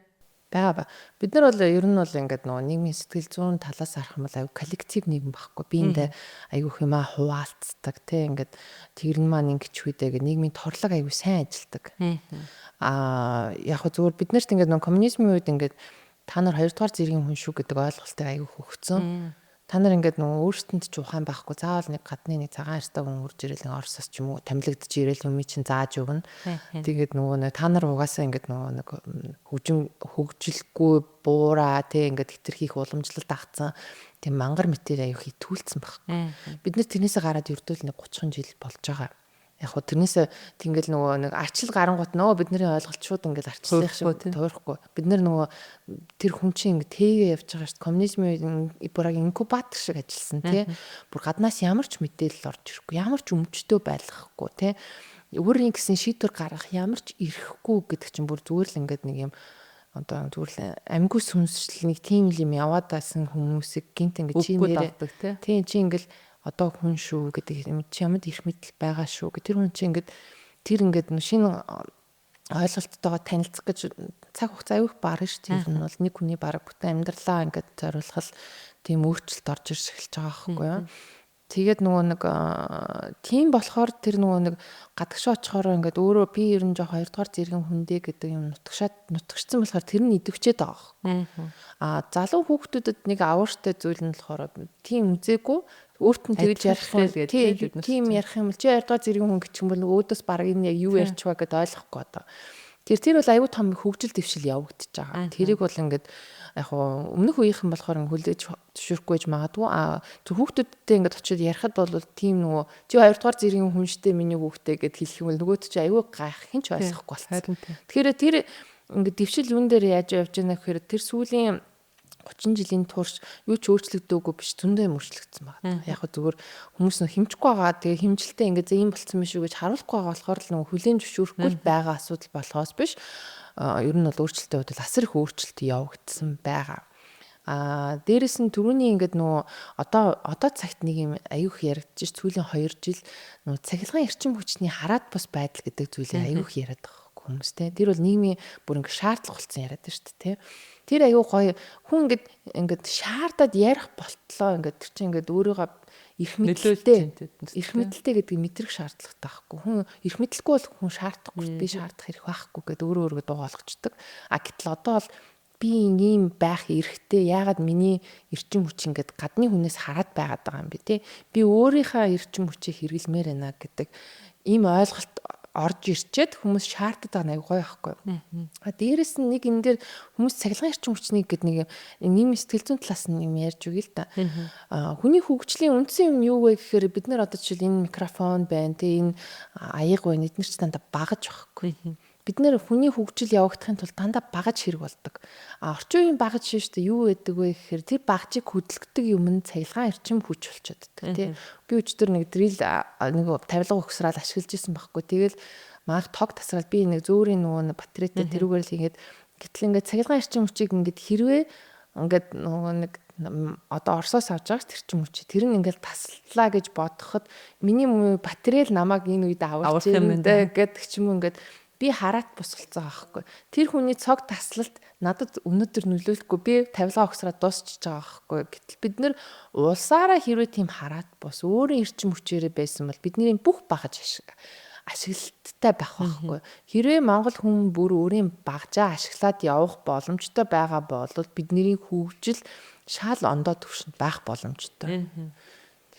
Байгаа ба. Бид нар бол ер нь бол ингээд нөгөө нийгмийн сэтгэл зүйн талаас харах юм бол аюу коллектив нийгэм байхгүй. Биендээ аюу юмаа хуваалцдаг те ингээд тэр нь маань ингэж хүйдэ гэх нийгмийн торлог аюу сайн ажилдаг. Аа яг хөө зүгээр бид нарт ингээд нөгөө коммунизмын үед ингээд та нар хоёрдугаар зэргийн хүн шүү гэдэг ойлголтыг аюу хөгцсөн. Та нар ингээд нөгөө өөрсдөнд ч ухаан байхгүй, заавал нэг гадны нэг цагаан арьстай хүн хурж ирэл нэг Оросоос ч юм уу томилогдож ирэл хүмүүний чинь зааж өгнө. Тэгээд нөгөө нэг та нар угаасаа ингээд нөгөө нэг хөгжин хөгжилгүй буураа тий ингээд хэтэрхийх уламжлалт агцсан тийм мангар мэтэр аюу хитүүлсэн байхгүй. Бид нар тэрнээсээ гараад ердөөл нэг 30 жил болж байгаа. Яг хөө тэрнээсээ тэнгэл нөгөө нэг арчил гарангуут нөгөө бидний ойлголт шууд ингээл арчилах шиг тойрохгүй. Бид нар нөгөө тэр хүн чинь ингээ тэгээ явж байгаа шүү дээ. Коммунизмын бүраг инкубатор шиг ажилласан тий. Бүр гаднаас ямар ч мэдээлэл орж ирэхгүй, ямар ч өмчтөө байлгахгүй тий. Өөрийн гэсэн шийдвэр гаргах ямар ч эрхгүй гэдэг чинь бүр зүгээр л ингээд нэг юм одоо зүгээр л амьгүй сүнсжил нэг тийм л юм яваад байсан хүмүүсийг гинт ингээ чи нэрээ тий чи ингээл одоо хүн шүү гэдэг юм чи ямад эрх мэдэл байгаа шүү гэх тэр хүн чи ингээд тэр ингээд шинэ ойлголттойгоо танилцах гэж цаг хугацаа аюух барна шүү дээ. Тэр нь бол нэг хүний бараг бүтэн амьдралаа ингээд зориулах тийм өөрчлөлт орж ирж эхэлж байгаа байхгүй юу? Тэгээд нөгөө нэг тийм болохоор тэр нөгөө нэг гадагшаа очихороо ингээд өөрөө би ер нь жоох хоёрдугаар зэргийн хүндээ гэдэг юм нутагшаад нутагшсан болохоор тэр нь идэвчээд байгаа байхгүй. А залуу хүүхдүүдэд нэг авууштай зүйл нь болохоор тийм үзээгүй өөрт нь тэгж ярих юм тийм ярих юм бол чи хоёрдугаар зэргийн хүн гэх юм бол өөдөөс баг энэ яг юу ярьч вэ гэдээ ойлгохгүй одоо. Тэр бол аюу том хөгжил дэвшил явагдаж байгаа. Тэрийг бол ингээд яг хуу өмнөх үеийнхэн болохоор хүлээж зөвшөөрөхгүй байж магадгүй. А зөв хүүхдүүдтэй ингээд очиод ярихад бол тийм нөгөө чи хоёрдугаар зэргийн хүн штэ миний хүүхдээ гэд хэлэх юм бол нөгөөд чи аюу гайх хин ч ойлгохгүй болцсон. Тэгэхээр тэр ингээд дэвшил юун дээр яаж явж байна гэхээр тэр сүүлийн 30 жилийн турш юу ч өөрчлөгдөөгүй биш зөндөө юм өөрчлөгдсөн байна. Яг хөө зүгээр хүмүүс нөх хэмжихгүй байгаа. Тэгээ хэмжилтээ ингээд ийм болцсон биш үү гэж харуулахгүй байгаа болохоор л нөгөө хүлээн зөвшөөрөхгүй л байгаа асуудал болохоос биш. Ер нь бол өөрчлөлтийн хувьд бол асар их өөрчлөлт явагдсан байгаа. А дээрэс нь түрүүний ингээд нөгөө одоо цагт нэг юм аюух яригдчих сүүлийн 2 жил нөгөө цахилгаан эрчим хүчний хараад бус байдал гэдэг зүйлийг аюух яриад байгаа хүмүүс те. Тэр бол нийгмийн бүр ингээд шаардлага болсон яриад байна шүү дээ те. Тэр аюу гоё хүн ингээд ингээд шаардаад ярих болтлоо ингээд тэр чинь ингээд өөрийгөө эрх мэдэлтэй эрх мэдэлтэй гэдгийг мэдрэх шаардлагатай байхгүй. Хүн эрх мэдэлгүй бол хүн шаардахгүй би шаардах хэрэг байхгүй гэдээ өөрөө өөрийгөө дуу олгочдөг. А гэтэл одоо бол би ийм байх эрхтэй яагаад миний эрчим хүч ингээд гадны хүнээс хараад байгаад байгаа юм бэ те. Би өөрийнхөө эрчим хүчийг хэрэглэмээр байна гэдэг ийм ойлголт орж ирчээд хүмүүс шаарддаг байгаа нь аягүй гоё байхгүй. А дээрэс нь нэг энэ дээр хүмүүс цахилгаан эрчим хүчнийг гэдэг нэг нийгмийн сэтгэл зүйн талаас нь юм ярьж өгье л да. А хүний хөгжлийн үндсэн юм юу вэ гэхээр бид нар одоо жишээл энэ микрофон байна, тэ энэ аяга байна, эдгээр ч дандаа багаж байхгүй. Бид нэр хүний хөгжил явагдахын тулд дандаа багаж хэрэг болдог. А орчин үеийн багаж шин шүү дээ юу гэдэг вэ гэхээр тэр багажийг хөдөлгдөг юм нь цахилгаан эрчим хүч болчиход тий. Би өчтөр нэг дрил нэг тавилга өгсрал ашиглаж исэн байхгүй. Тэгэл маах тог тасрал би нэг зөөрийн нөгөө батарейтай тэрүүгээр л хийгээд гэтэл ингээд цахилгаан эрчим хүчийг ингээд хэрвээ ингээд нөгөө нэг одоо Оросоос авч байгаа тэр эрчим хүч тэр нь ингээд таслаа гэж бодоход миний батарей л намайг энэ үед аварч юм гэдэг ч юм уу ингээд би хараат бус болцсон байхгүй. Тэр хүний цог таслалт надад өнөөдөр нөлөөлөхгүй би тавилгаа огсраад дуусчихж байгаа байхгүй. Гэтэл бид нэр улсаараа хэрвээ тийм хараат бус өөрийн эрчим хүчээрээ байсан бол бидний бүх багаж ашиглалттай байх байхгүй. Хэрвээ Монгол хүн бүр өөрийн багжаа ашиглаад явах боломжтой байгаа бол бидний хөгжил шал ондоо төвшөнд байх боломжтой.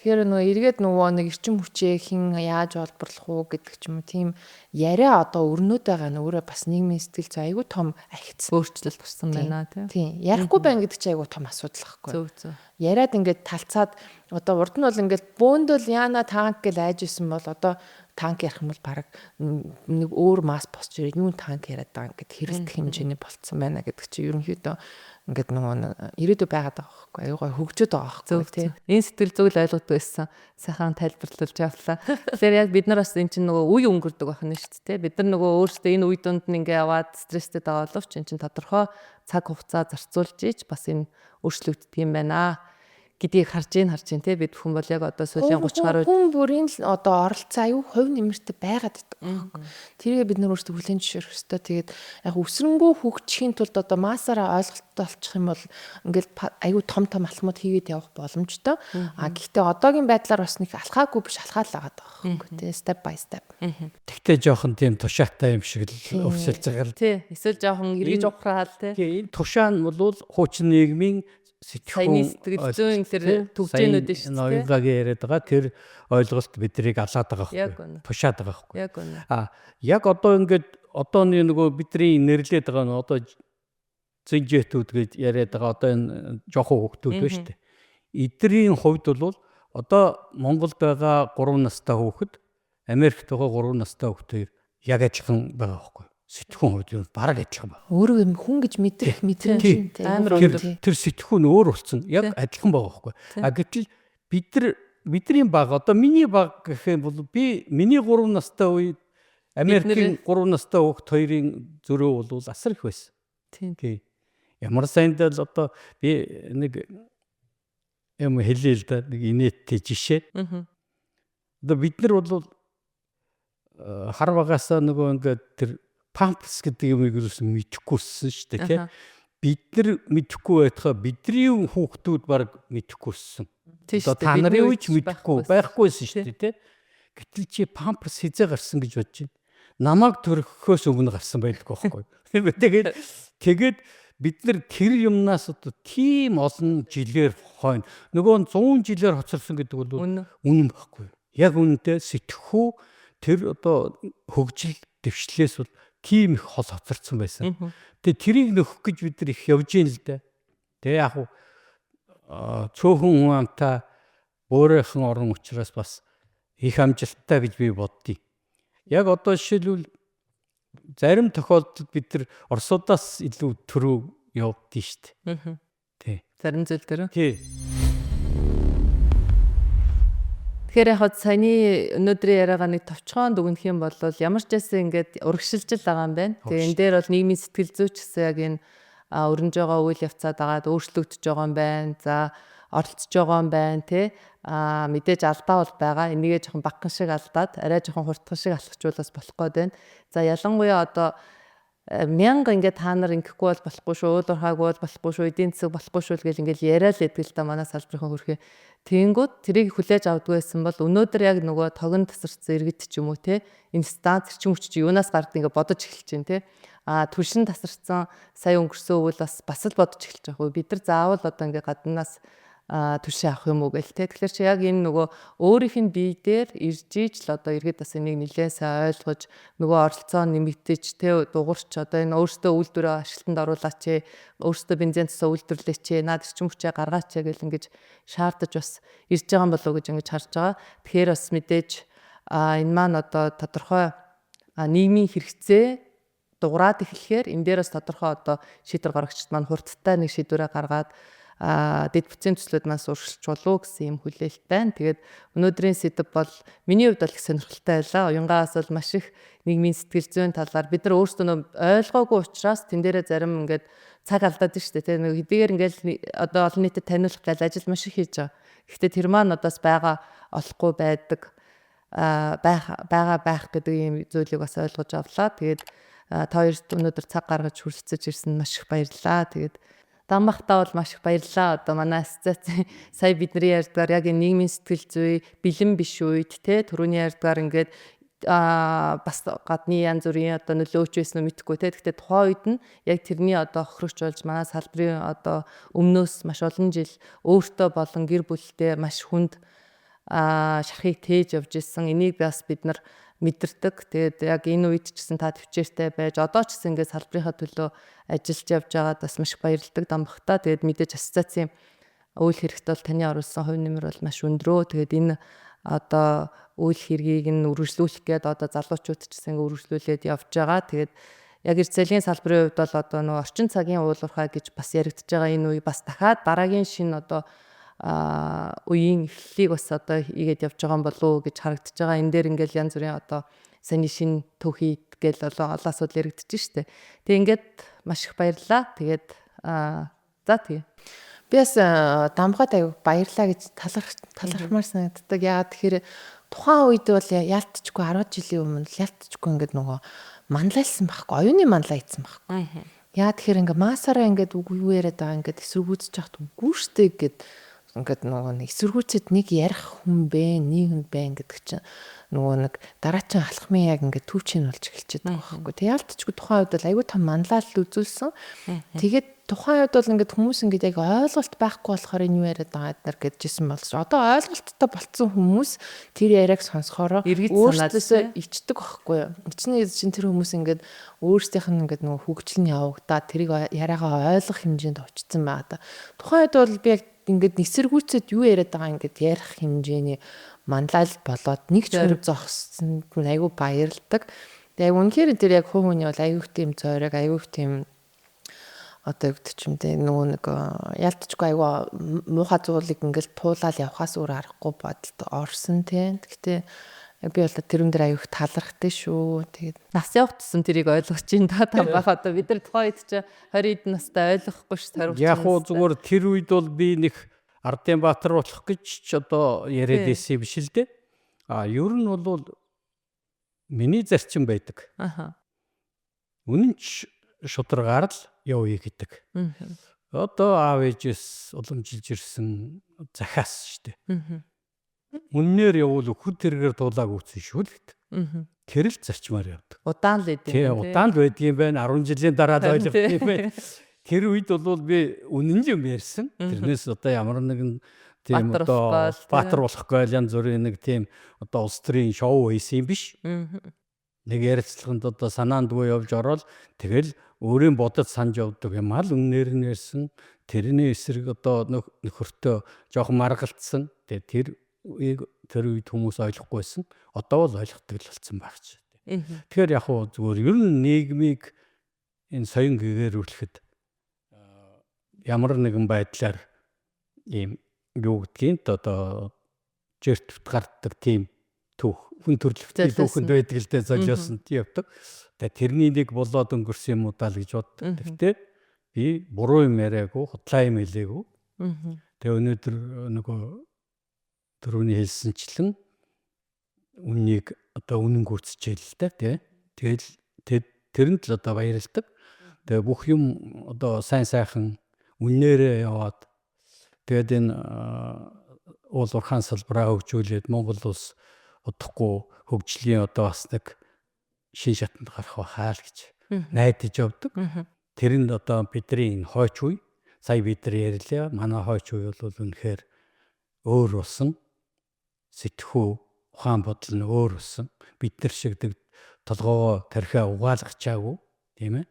Тэгэхээр нөгөө эргээд нөгөө нэг эрчим хүчээ хэн яаж олборлох уу гэдэг ч юм уу тийм яриа одоо өрнөд байгаа нь өөрөө бас нийгмийн сэтгэл зүй айгүй том ахиц өөрчлөлт гарсан байна тийм. Тийм. Ярихгүй байна гэдэг чинь айгүй том асуудал байхгүй. Зөв зөв. Яриад ингээд талцаад одоо урд нь бол ингээд бөөндөл яана танк гэж айж исэн бол одоо танк ярих юм бол баг нэг өөр масс босч ирээд юу танк яриад байгаа ингээд хэрэлдэх хэмжээний болцсон байна гэдэг чинь ерөнхийдөө ингээд нөгөө ирээдүй байгаад байгаа байхгүй аюу гой хөгжөөд байгаа байхгүй тий. Энэ сэтгэл зүг л ойлгодог байсан. Сайхан тайлбарлуулж явлаа. Тэгэхээр яг бид нар бас эн чинь нөгөө үе өнгөрдөг байх нь шүү дээ. Бид нар нөгөө өөрсдөө энэ үе дунд нь ингээ яваад стресстэй байгаа боловч эн чинь тодорхой цаг хугацаа зарцуулж ич бас энэ өөрчлөгддөг юм байна гэдгийг харж ийн тий бид бүхэн бол яг одоо сүүлийн 30 гаруй хүн бүрийн л одоо оролцоо аюу хувь нэмэртэй байгаад байдаг байхгүй. Тэргээ бид нар өөрсдөө хүлээн зөвшөөрөх ёстой. Тэгээд яг өсрөнгөө хөгжихийн тулд одоо массаараа ойлголттой болчих юм бол ингээл аюу том том алхмууд хийгээд явах боломжтой. А гэхдээ одоогийн байдлаар бас нэг алхаагүй биш алхаал байгаа байхгүй тий step by step. Тэгтээ жоохон тийм тушаатай юм шиг л өвсөлж байгаа л. Тий эсвэл жоохон эргэж ухраал тий. Тий энэ тушаа нь бол хуучин нийгмийн Саяны сэтгэл зүйн тэр түгжээнүүд шүү дээ. Ноёнгагийн яриад байгаа тэр ойлголт биднийг алаад байгаа байхгүй. Тушаад байгаа байхгүй. Яг үнэ. А яг одоо ингээд одооны нөгөө бидний нэрлээд байгаа нь одоо зинжэтүүд гэж яриад байгаа одоо энэ жоохон хүүхдүүд байна шүү дээ. Эдрийн хувьд бол одоо Монголд байгаа 3 настай хүүхэд Америкт байгаа 3 настай хүүхэд хоёр яг адилхан байгаа байхгүй. Сэтгхүүн хувьд нь бараг адилхан байна. Өөрөө юм хүн гэж мэдрэх мэдрэмж нь Амар өндөр. Тэр сэтгхүү нь өөр болсон. Яг адилхан байгаа байхгүй. А гэтэл бид нар бидний баг одоо миний баг гэх юм бол би миний 3 настай үед Америкийн 3 настай хүүхэд хоёрын зөрөө бол асар их байсан. Тийм. Ямар сайндаа л одоо би нэг юм хэлье л да, нэг инээдтэй жишээ. Одоо бид нар бол хар багасаа нөгөө ингээд тэр памперс гэдэг юмыг юусэн мэдэхгүй өссөн шүү дээ, тий. Бид нар мэдэхгүй байхдаа бидний хүүхдүүд баг мэдэхгүй өссөн. Одоо та нарын үеч мэдэхгүй байхгүйсэн шүү дээ, тий. Гэтэл чи памперс хизээ гарсан гэж бодож байна. Намайг төрөхөөс өмнө гарсан байдаг байхгүй. Тэгээд бид нар тэр юмнаас одоо тийм олон жилээр хойно нөгөө 100 жилээр хоцорсон гэдэг бол үнэн байхгүй. Яг үнэндээ сэтгхүү тэр одоо хөгжил дэвшлээс бол тийм их хол хоцорсон байсан. Тэгээ тэрийг нөхөх гэж бид нар их явж гин л дээ. Тэгээ яг цөөхөн хүн амтай бөөрийнхэн орон учраас бас их амжилттай гэж би боддیں۔ Яг одоо жишээлбэл зарим тохиолдолд бид нар Оросудаас илүү түрүү явдیں шүү дээ. Тий. Зарим зүйл дээр. Тий. Тэгэхээр яг саяны өнөөдрийн яриагаа нэг товчхон дүгнэх юм бол ямар ч байсан ингээд урагшилж л байгаа юм байна. Тэгээ энэ дээр бол нийгмийн сэтгэл зүйч гэсэн яг энэ өрнөж байгаа үйл явцаа дагаад өөрчлөгдөж байгаа юм байна. За оролцож байгаа юм байна тий. Аа мэдээж алдаа бол байгаа. Энийгээ жоохон багхан шиг алдаад арай жоохон хурдхан шиг алхахчвал бас болох гээд байна. За ялангуяа одоо мянга ингээд та нар ингэхгүй бол болохгүй шүү, уул уурхаагүй бол болохгүй шүү, эдийн засаг болохгүй шүү гэл ингээд яриа л идэг л да манай салбарын хөрхөө. Тэнгүүд тэрийг хүлээж авдгүй байсан бол өнөөдөр яг нөгөө тогон тасарсан иргэд ч юм уу те инстанц эрчим хүч чи юунаас гардаг ингээд бодож эхэлж байна те. А түлшин тасарсан сая өнгөрсөн өвөл бас л бодож эхэлж байгаа. Бид нар заавал одоо ингээд гаднаас түлшин авах юм уу гэл те. Тэгэхээр чи яг энэ нөгөө өөрийнх нь бие дээр ирж иж л одоо иргэд бас энийг нэлээд сайн ойлгож нөгөө оролцоо нэмэгдэж те дугуурч одоо энэ өөртөө үйлдвэрээ ашиглалтанд оруулаач, өөртөө бензин цусаа үйлдвэрлээч, наад эрчим хүчээ гаргаач гэл ингэж шаардаж бас ирж байгаа юм болов уу гэж ингэж харж байгаа. Тэгэхээр бас мэдээж энэ маань одоо тодорхой нийгмийн хэрэгцээ дуграад эхлэхээр энэ дээр бас тодорхой одоо шийдвэр гаргагчид маань хурдтай нэг шийдвэрээ гаргаад дэд бүтцийн төслүүд маань урагшилж болов гэсэн юм хүлээлт байна. Тэгээд өнөөдрийн сэдэв бол миний хувьд бол их сонирхолтой байлаа. Уянгаас бол маш их нийгмийн сэтгэл зүйн талаар бид нар өөрсдөө ойлгоогүй учраас тэн дээрээ зарим ингээд цаг алдаад шүү дээ. Тэр нэг хэдийгээр ингээд одоо олон нийтэд таниулах гал ажил маш их хийж байгаа. Гэхдээ тэр маань одоос байгаа олохгүй байдаг байгаа байх гэдэг ийм зүйлийг бас ойлгож авлаа. Тэгээд та хоёрт өнөөдөр цаг гаргаж хүрэлцэж ирсэн маш их баярлалаа. Тэгээд Дамбахтаа бол маш их баярлалаа. Одоо манай ассоциацийн сая бидний ярьдгаар яг энэ нийгмийн сэтгэл зүй бэлэн биш үед те түрүүний ярьдгаар ингээд бас гадны янз бүрийн одоо нөлөөч байсан уу мэдэхгүй те. Гэхдээ тухайн үед нь яг тэрний одоо хохирогч болж манай салбарын одоо өмнөөс маш олон жил өөртөө болон гэр бүлтэй маш хүнд шархыг тээж явж исэн. Энийг бас бид нар мэдэрдэг. Тэгээд яг энэ үед ч гэсэн та төвчээртэй байж одоо ч гэсэн ингээд салбарынхаа төлөө ажиллаж явж байгаад бас маш их баярладаг Дамбахтаа. Тэгээд мэдээж ассоциацийн үйл хэрэгт бол таны оруулсан хувь нэмэр бол маш өндрөө. Тэгээд энэ одоо үйл хэргийг нь үргэлжлүүлэх гээд одоо залуучууд ч гэсэн ингээд үргэлжлүүлээд явж байгаа. Тэгээд яг эрсэлийн салбарын хувьд бол одоо нөгөө орчин цагийн уул уурхай гэж бас яригдж байгаа энэ үе бас дахиад дараагийн шинэ одоо үеийн эхлэлийг бас одоо хийгээд явж байгаа юм болов уу гэж харагдаж байгаа. Энэ дээр ингээл янз бүрийн одоо саяны шинэ түүхийд гээл олон асуудал яригдж штэ. Тэг ингээд маш их баярлалаа. Тэгээд за тэгээ. Би бас дамгад аяг баярлаа гэж талархмаар санагддаг. Яагаад тэгэхээр тухайн үед бол яалтчгүй 10 жилийн өмнө яалтчгүй ингээд нөгөө манлайлсан байхгүй. Оюуны манлаа ийцэн байхгүй. Яагаад тэгэхээр ингээд масаараа ингээд үг юу яриад байгаа ингээд эсэргүүцэж яхад үгүй штэ гэд Ингээд нөгөө нэг эсэргүүцэд нэг ярих хүн бэ, нийгэм бэ гэдэг чинь нөгөө нэг дараачин алхмын яг ингээд түүчин болж эхэлчихэд байгаа байхгүй. Тэг яалтчгүй тухайн үед бол айгүй том манлайлал үзүүлсэн. Тэгээд тухайн үед бол ингээд хүмүүс ингээд яг ойлголт байхгүй болохоор энэ юу яриад байгаа эднэр гэжсэн болсон. Одоо ойлголттой болцсон хүмүүс тэр яриаг сонсохороо өөрсдөөсөө ичдэг байхгүй юу. Ичнэ чинь тэр хүмүүс ингээд өөрсдийнх нь ингээд нөгөө хөгжил нь явагдаад тэрийг яриагаа ойлгох хэмжээнд очсон байгаа та. Тухайн үед бол би яг ингээд эсэргүүцэд юу яриад байгаа ингээд ярих хэмжээний манлайл болоод нэг ч хөрөв зогссон айгүй баярлдаг. Тэгээ үнэхээр тэр яг хувь хүний бол айгүй тийм зойрог, айгүй тийм одоо юу гэдэг чим те нөгөө нэг ялтчгүй айгүй муухай зуулыг ингээл туулаад явхаас өөр аргагүй бодолд орсон те. Гэхдээ би бол тэрэн дээр аюух талархтай шүү. Тэгээд нас явах тусам тэрийг ойлгож чинь та байх. Одоо бид нар тухайн үед чи 20 эд настай ойлгохгүй ш 20. Яг уу зүгээр тэр үед бол би нэг Ардын Баатар болох гэж ч одоо яриад байсан юм биш л дээ. А ер нь бол миний зарчим байдаг. Аха. Үнэн ч шударгаар л явъя гэдэг. Одоо аав ээжээс уламжилж ирсэн захиас шүү дээ. Үннээр явуул өхөд тэргээр тулааг үүсэн шүү л гэдэг. Тэр л зарчмаар явдаг. Удаан л идэв. Тий, удаан л байдгийн байна. 10 жилийн дараа л ойлгох юм байна. Тэр үед бол би үнэн юм ярьсан. Тэрнээс одоо ямар нэгэн тийм одоо баатар болох гээл янз бүрийн нэг тийм одоо улс төрийн шоу хийсэн юм биш. Нэг ярилцлаганд одоо санаандгүй явж ороод тэгэл өөрийн бодод санаж явдаг юм ал үннээр нь ярьсан. Тэрний эсрэг одоо нөхөртөө жоохон маргалцсан. Тэгээ тэр тэр үед хүмүүс ойлгохгүй байсан. Одоо бол ойлгодог л болсон байх ч. Тэгэхээр яг хуу зүгээр ер нь нийгмийг энэ соён гэгэрүүлэхэд ямар нэгэн байдлаар ийм юу гэдгийг одоо жертвт гардаг тийм түүх хүн төрөлхтний түүхэнд байдаг л дээ золиосон явдаг. Тэгээ тэрний нэг болоод өнгөрсөн юм уу даа л гэж боддог. Гэхдээ би буруу юм яриаггүй, худлаа юм хэлээгүй. Тэгээ өнөөдөр нөгөө түрүүний хэлсэнчлэн үннийг одоо үнэн гүйцэжээ л дээ тий. Тэгэл тэрэнд л одоо баярлдаг. Тэгээ бүх юм одоо сайн сайхан үннээрээ яваад тэгээд энэ уул уурхаан салбараа хөгжүүлээд Монгол улс удахгүй хөгжлийн одоо бас нэг шин шатанд гарах байхаа л гэж найдаж явдаг. Тэр нь одоо бидний энэ хойч үе сая бид нар ярьлаа. Манай хойч үе бол үнэхээр өөр болсон. Сэтгхүү ухаан бодол нь өөр болсон. Бид нар шиг толгоогоо тархиа угаалгачаагүй тийм ээ.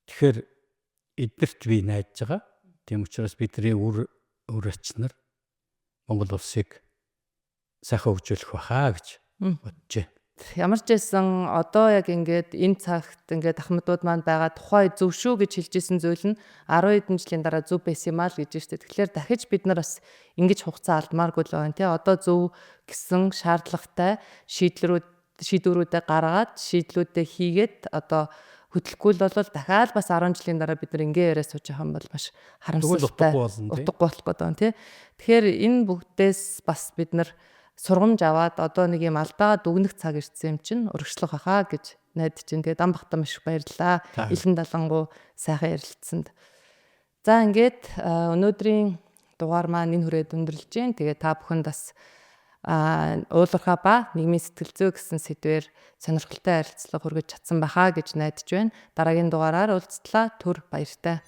Тэгэхээр эднэрт би найдаж байгаа. Тийм учраас бидний үр ач нар Монгол улсыг сайхан хөгжүүлэх байхаа гэж бодож байна. Ямар ч байсан одоо яг ингээд энэ цагт ингээд ахмадууд маань байгаа тухай зөв шүү гэж хэлжсэн зүйл нь 10 хэдэн жилийн дараа зөв байсан юм аа л гэж штэ. Тэгэхээр дахиж бид нар бас ингэж хугацаа алдмааргүй л байна тий. Одоо зөв гэсэн шаардлагатай шийдвэрүүдээ гаргаад шийдлүүдээ хийгээд одоо хөдлөхгүй л бол дахиад бас 10 жилийн дараа бид нар ингээ яриа сууж байгаа юм бол маш харамсалтай утгагүй болох гэдэг байна тий. Тэгэхээр энэ бүгдээс бас бид нар сургамж аваад одоо нэг юм алдаагаа дүгнэх цаг ирсэн юм чинь урагшлах байхаа гэж найдаж байна. Тэгээд дан бахта маш их баярлалаа. Илэн далангуу сайхан ярилцсанд. За ингээд өнөөдрийн дугаар маань энэ хүрээд өндөрлөж байна. Тэгээд та бүхэнд бас уулуурхай ба нийгмийн сэтгэл зүй гэсэн сэдвээр сонирхолтой ярилцлага хүргэж чадсан байхаа гэж найдаж байна. Дараагийн дугаараар уулзтлаа. Түр баяртай.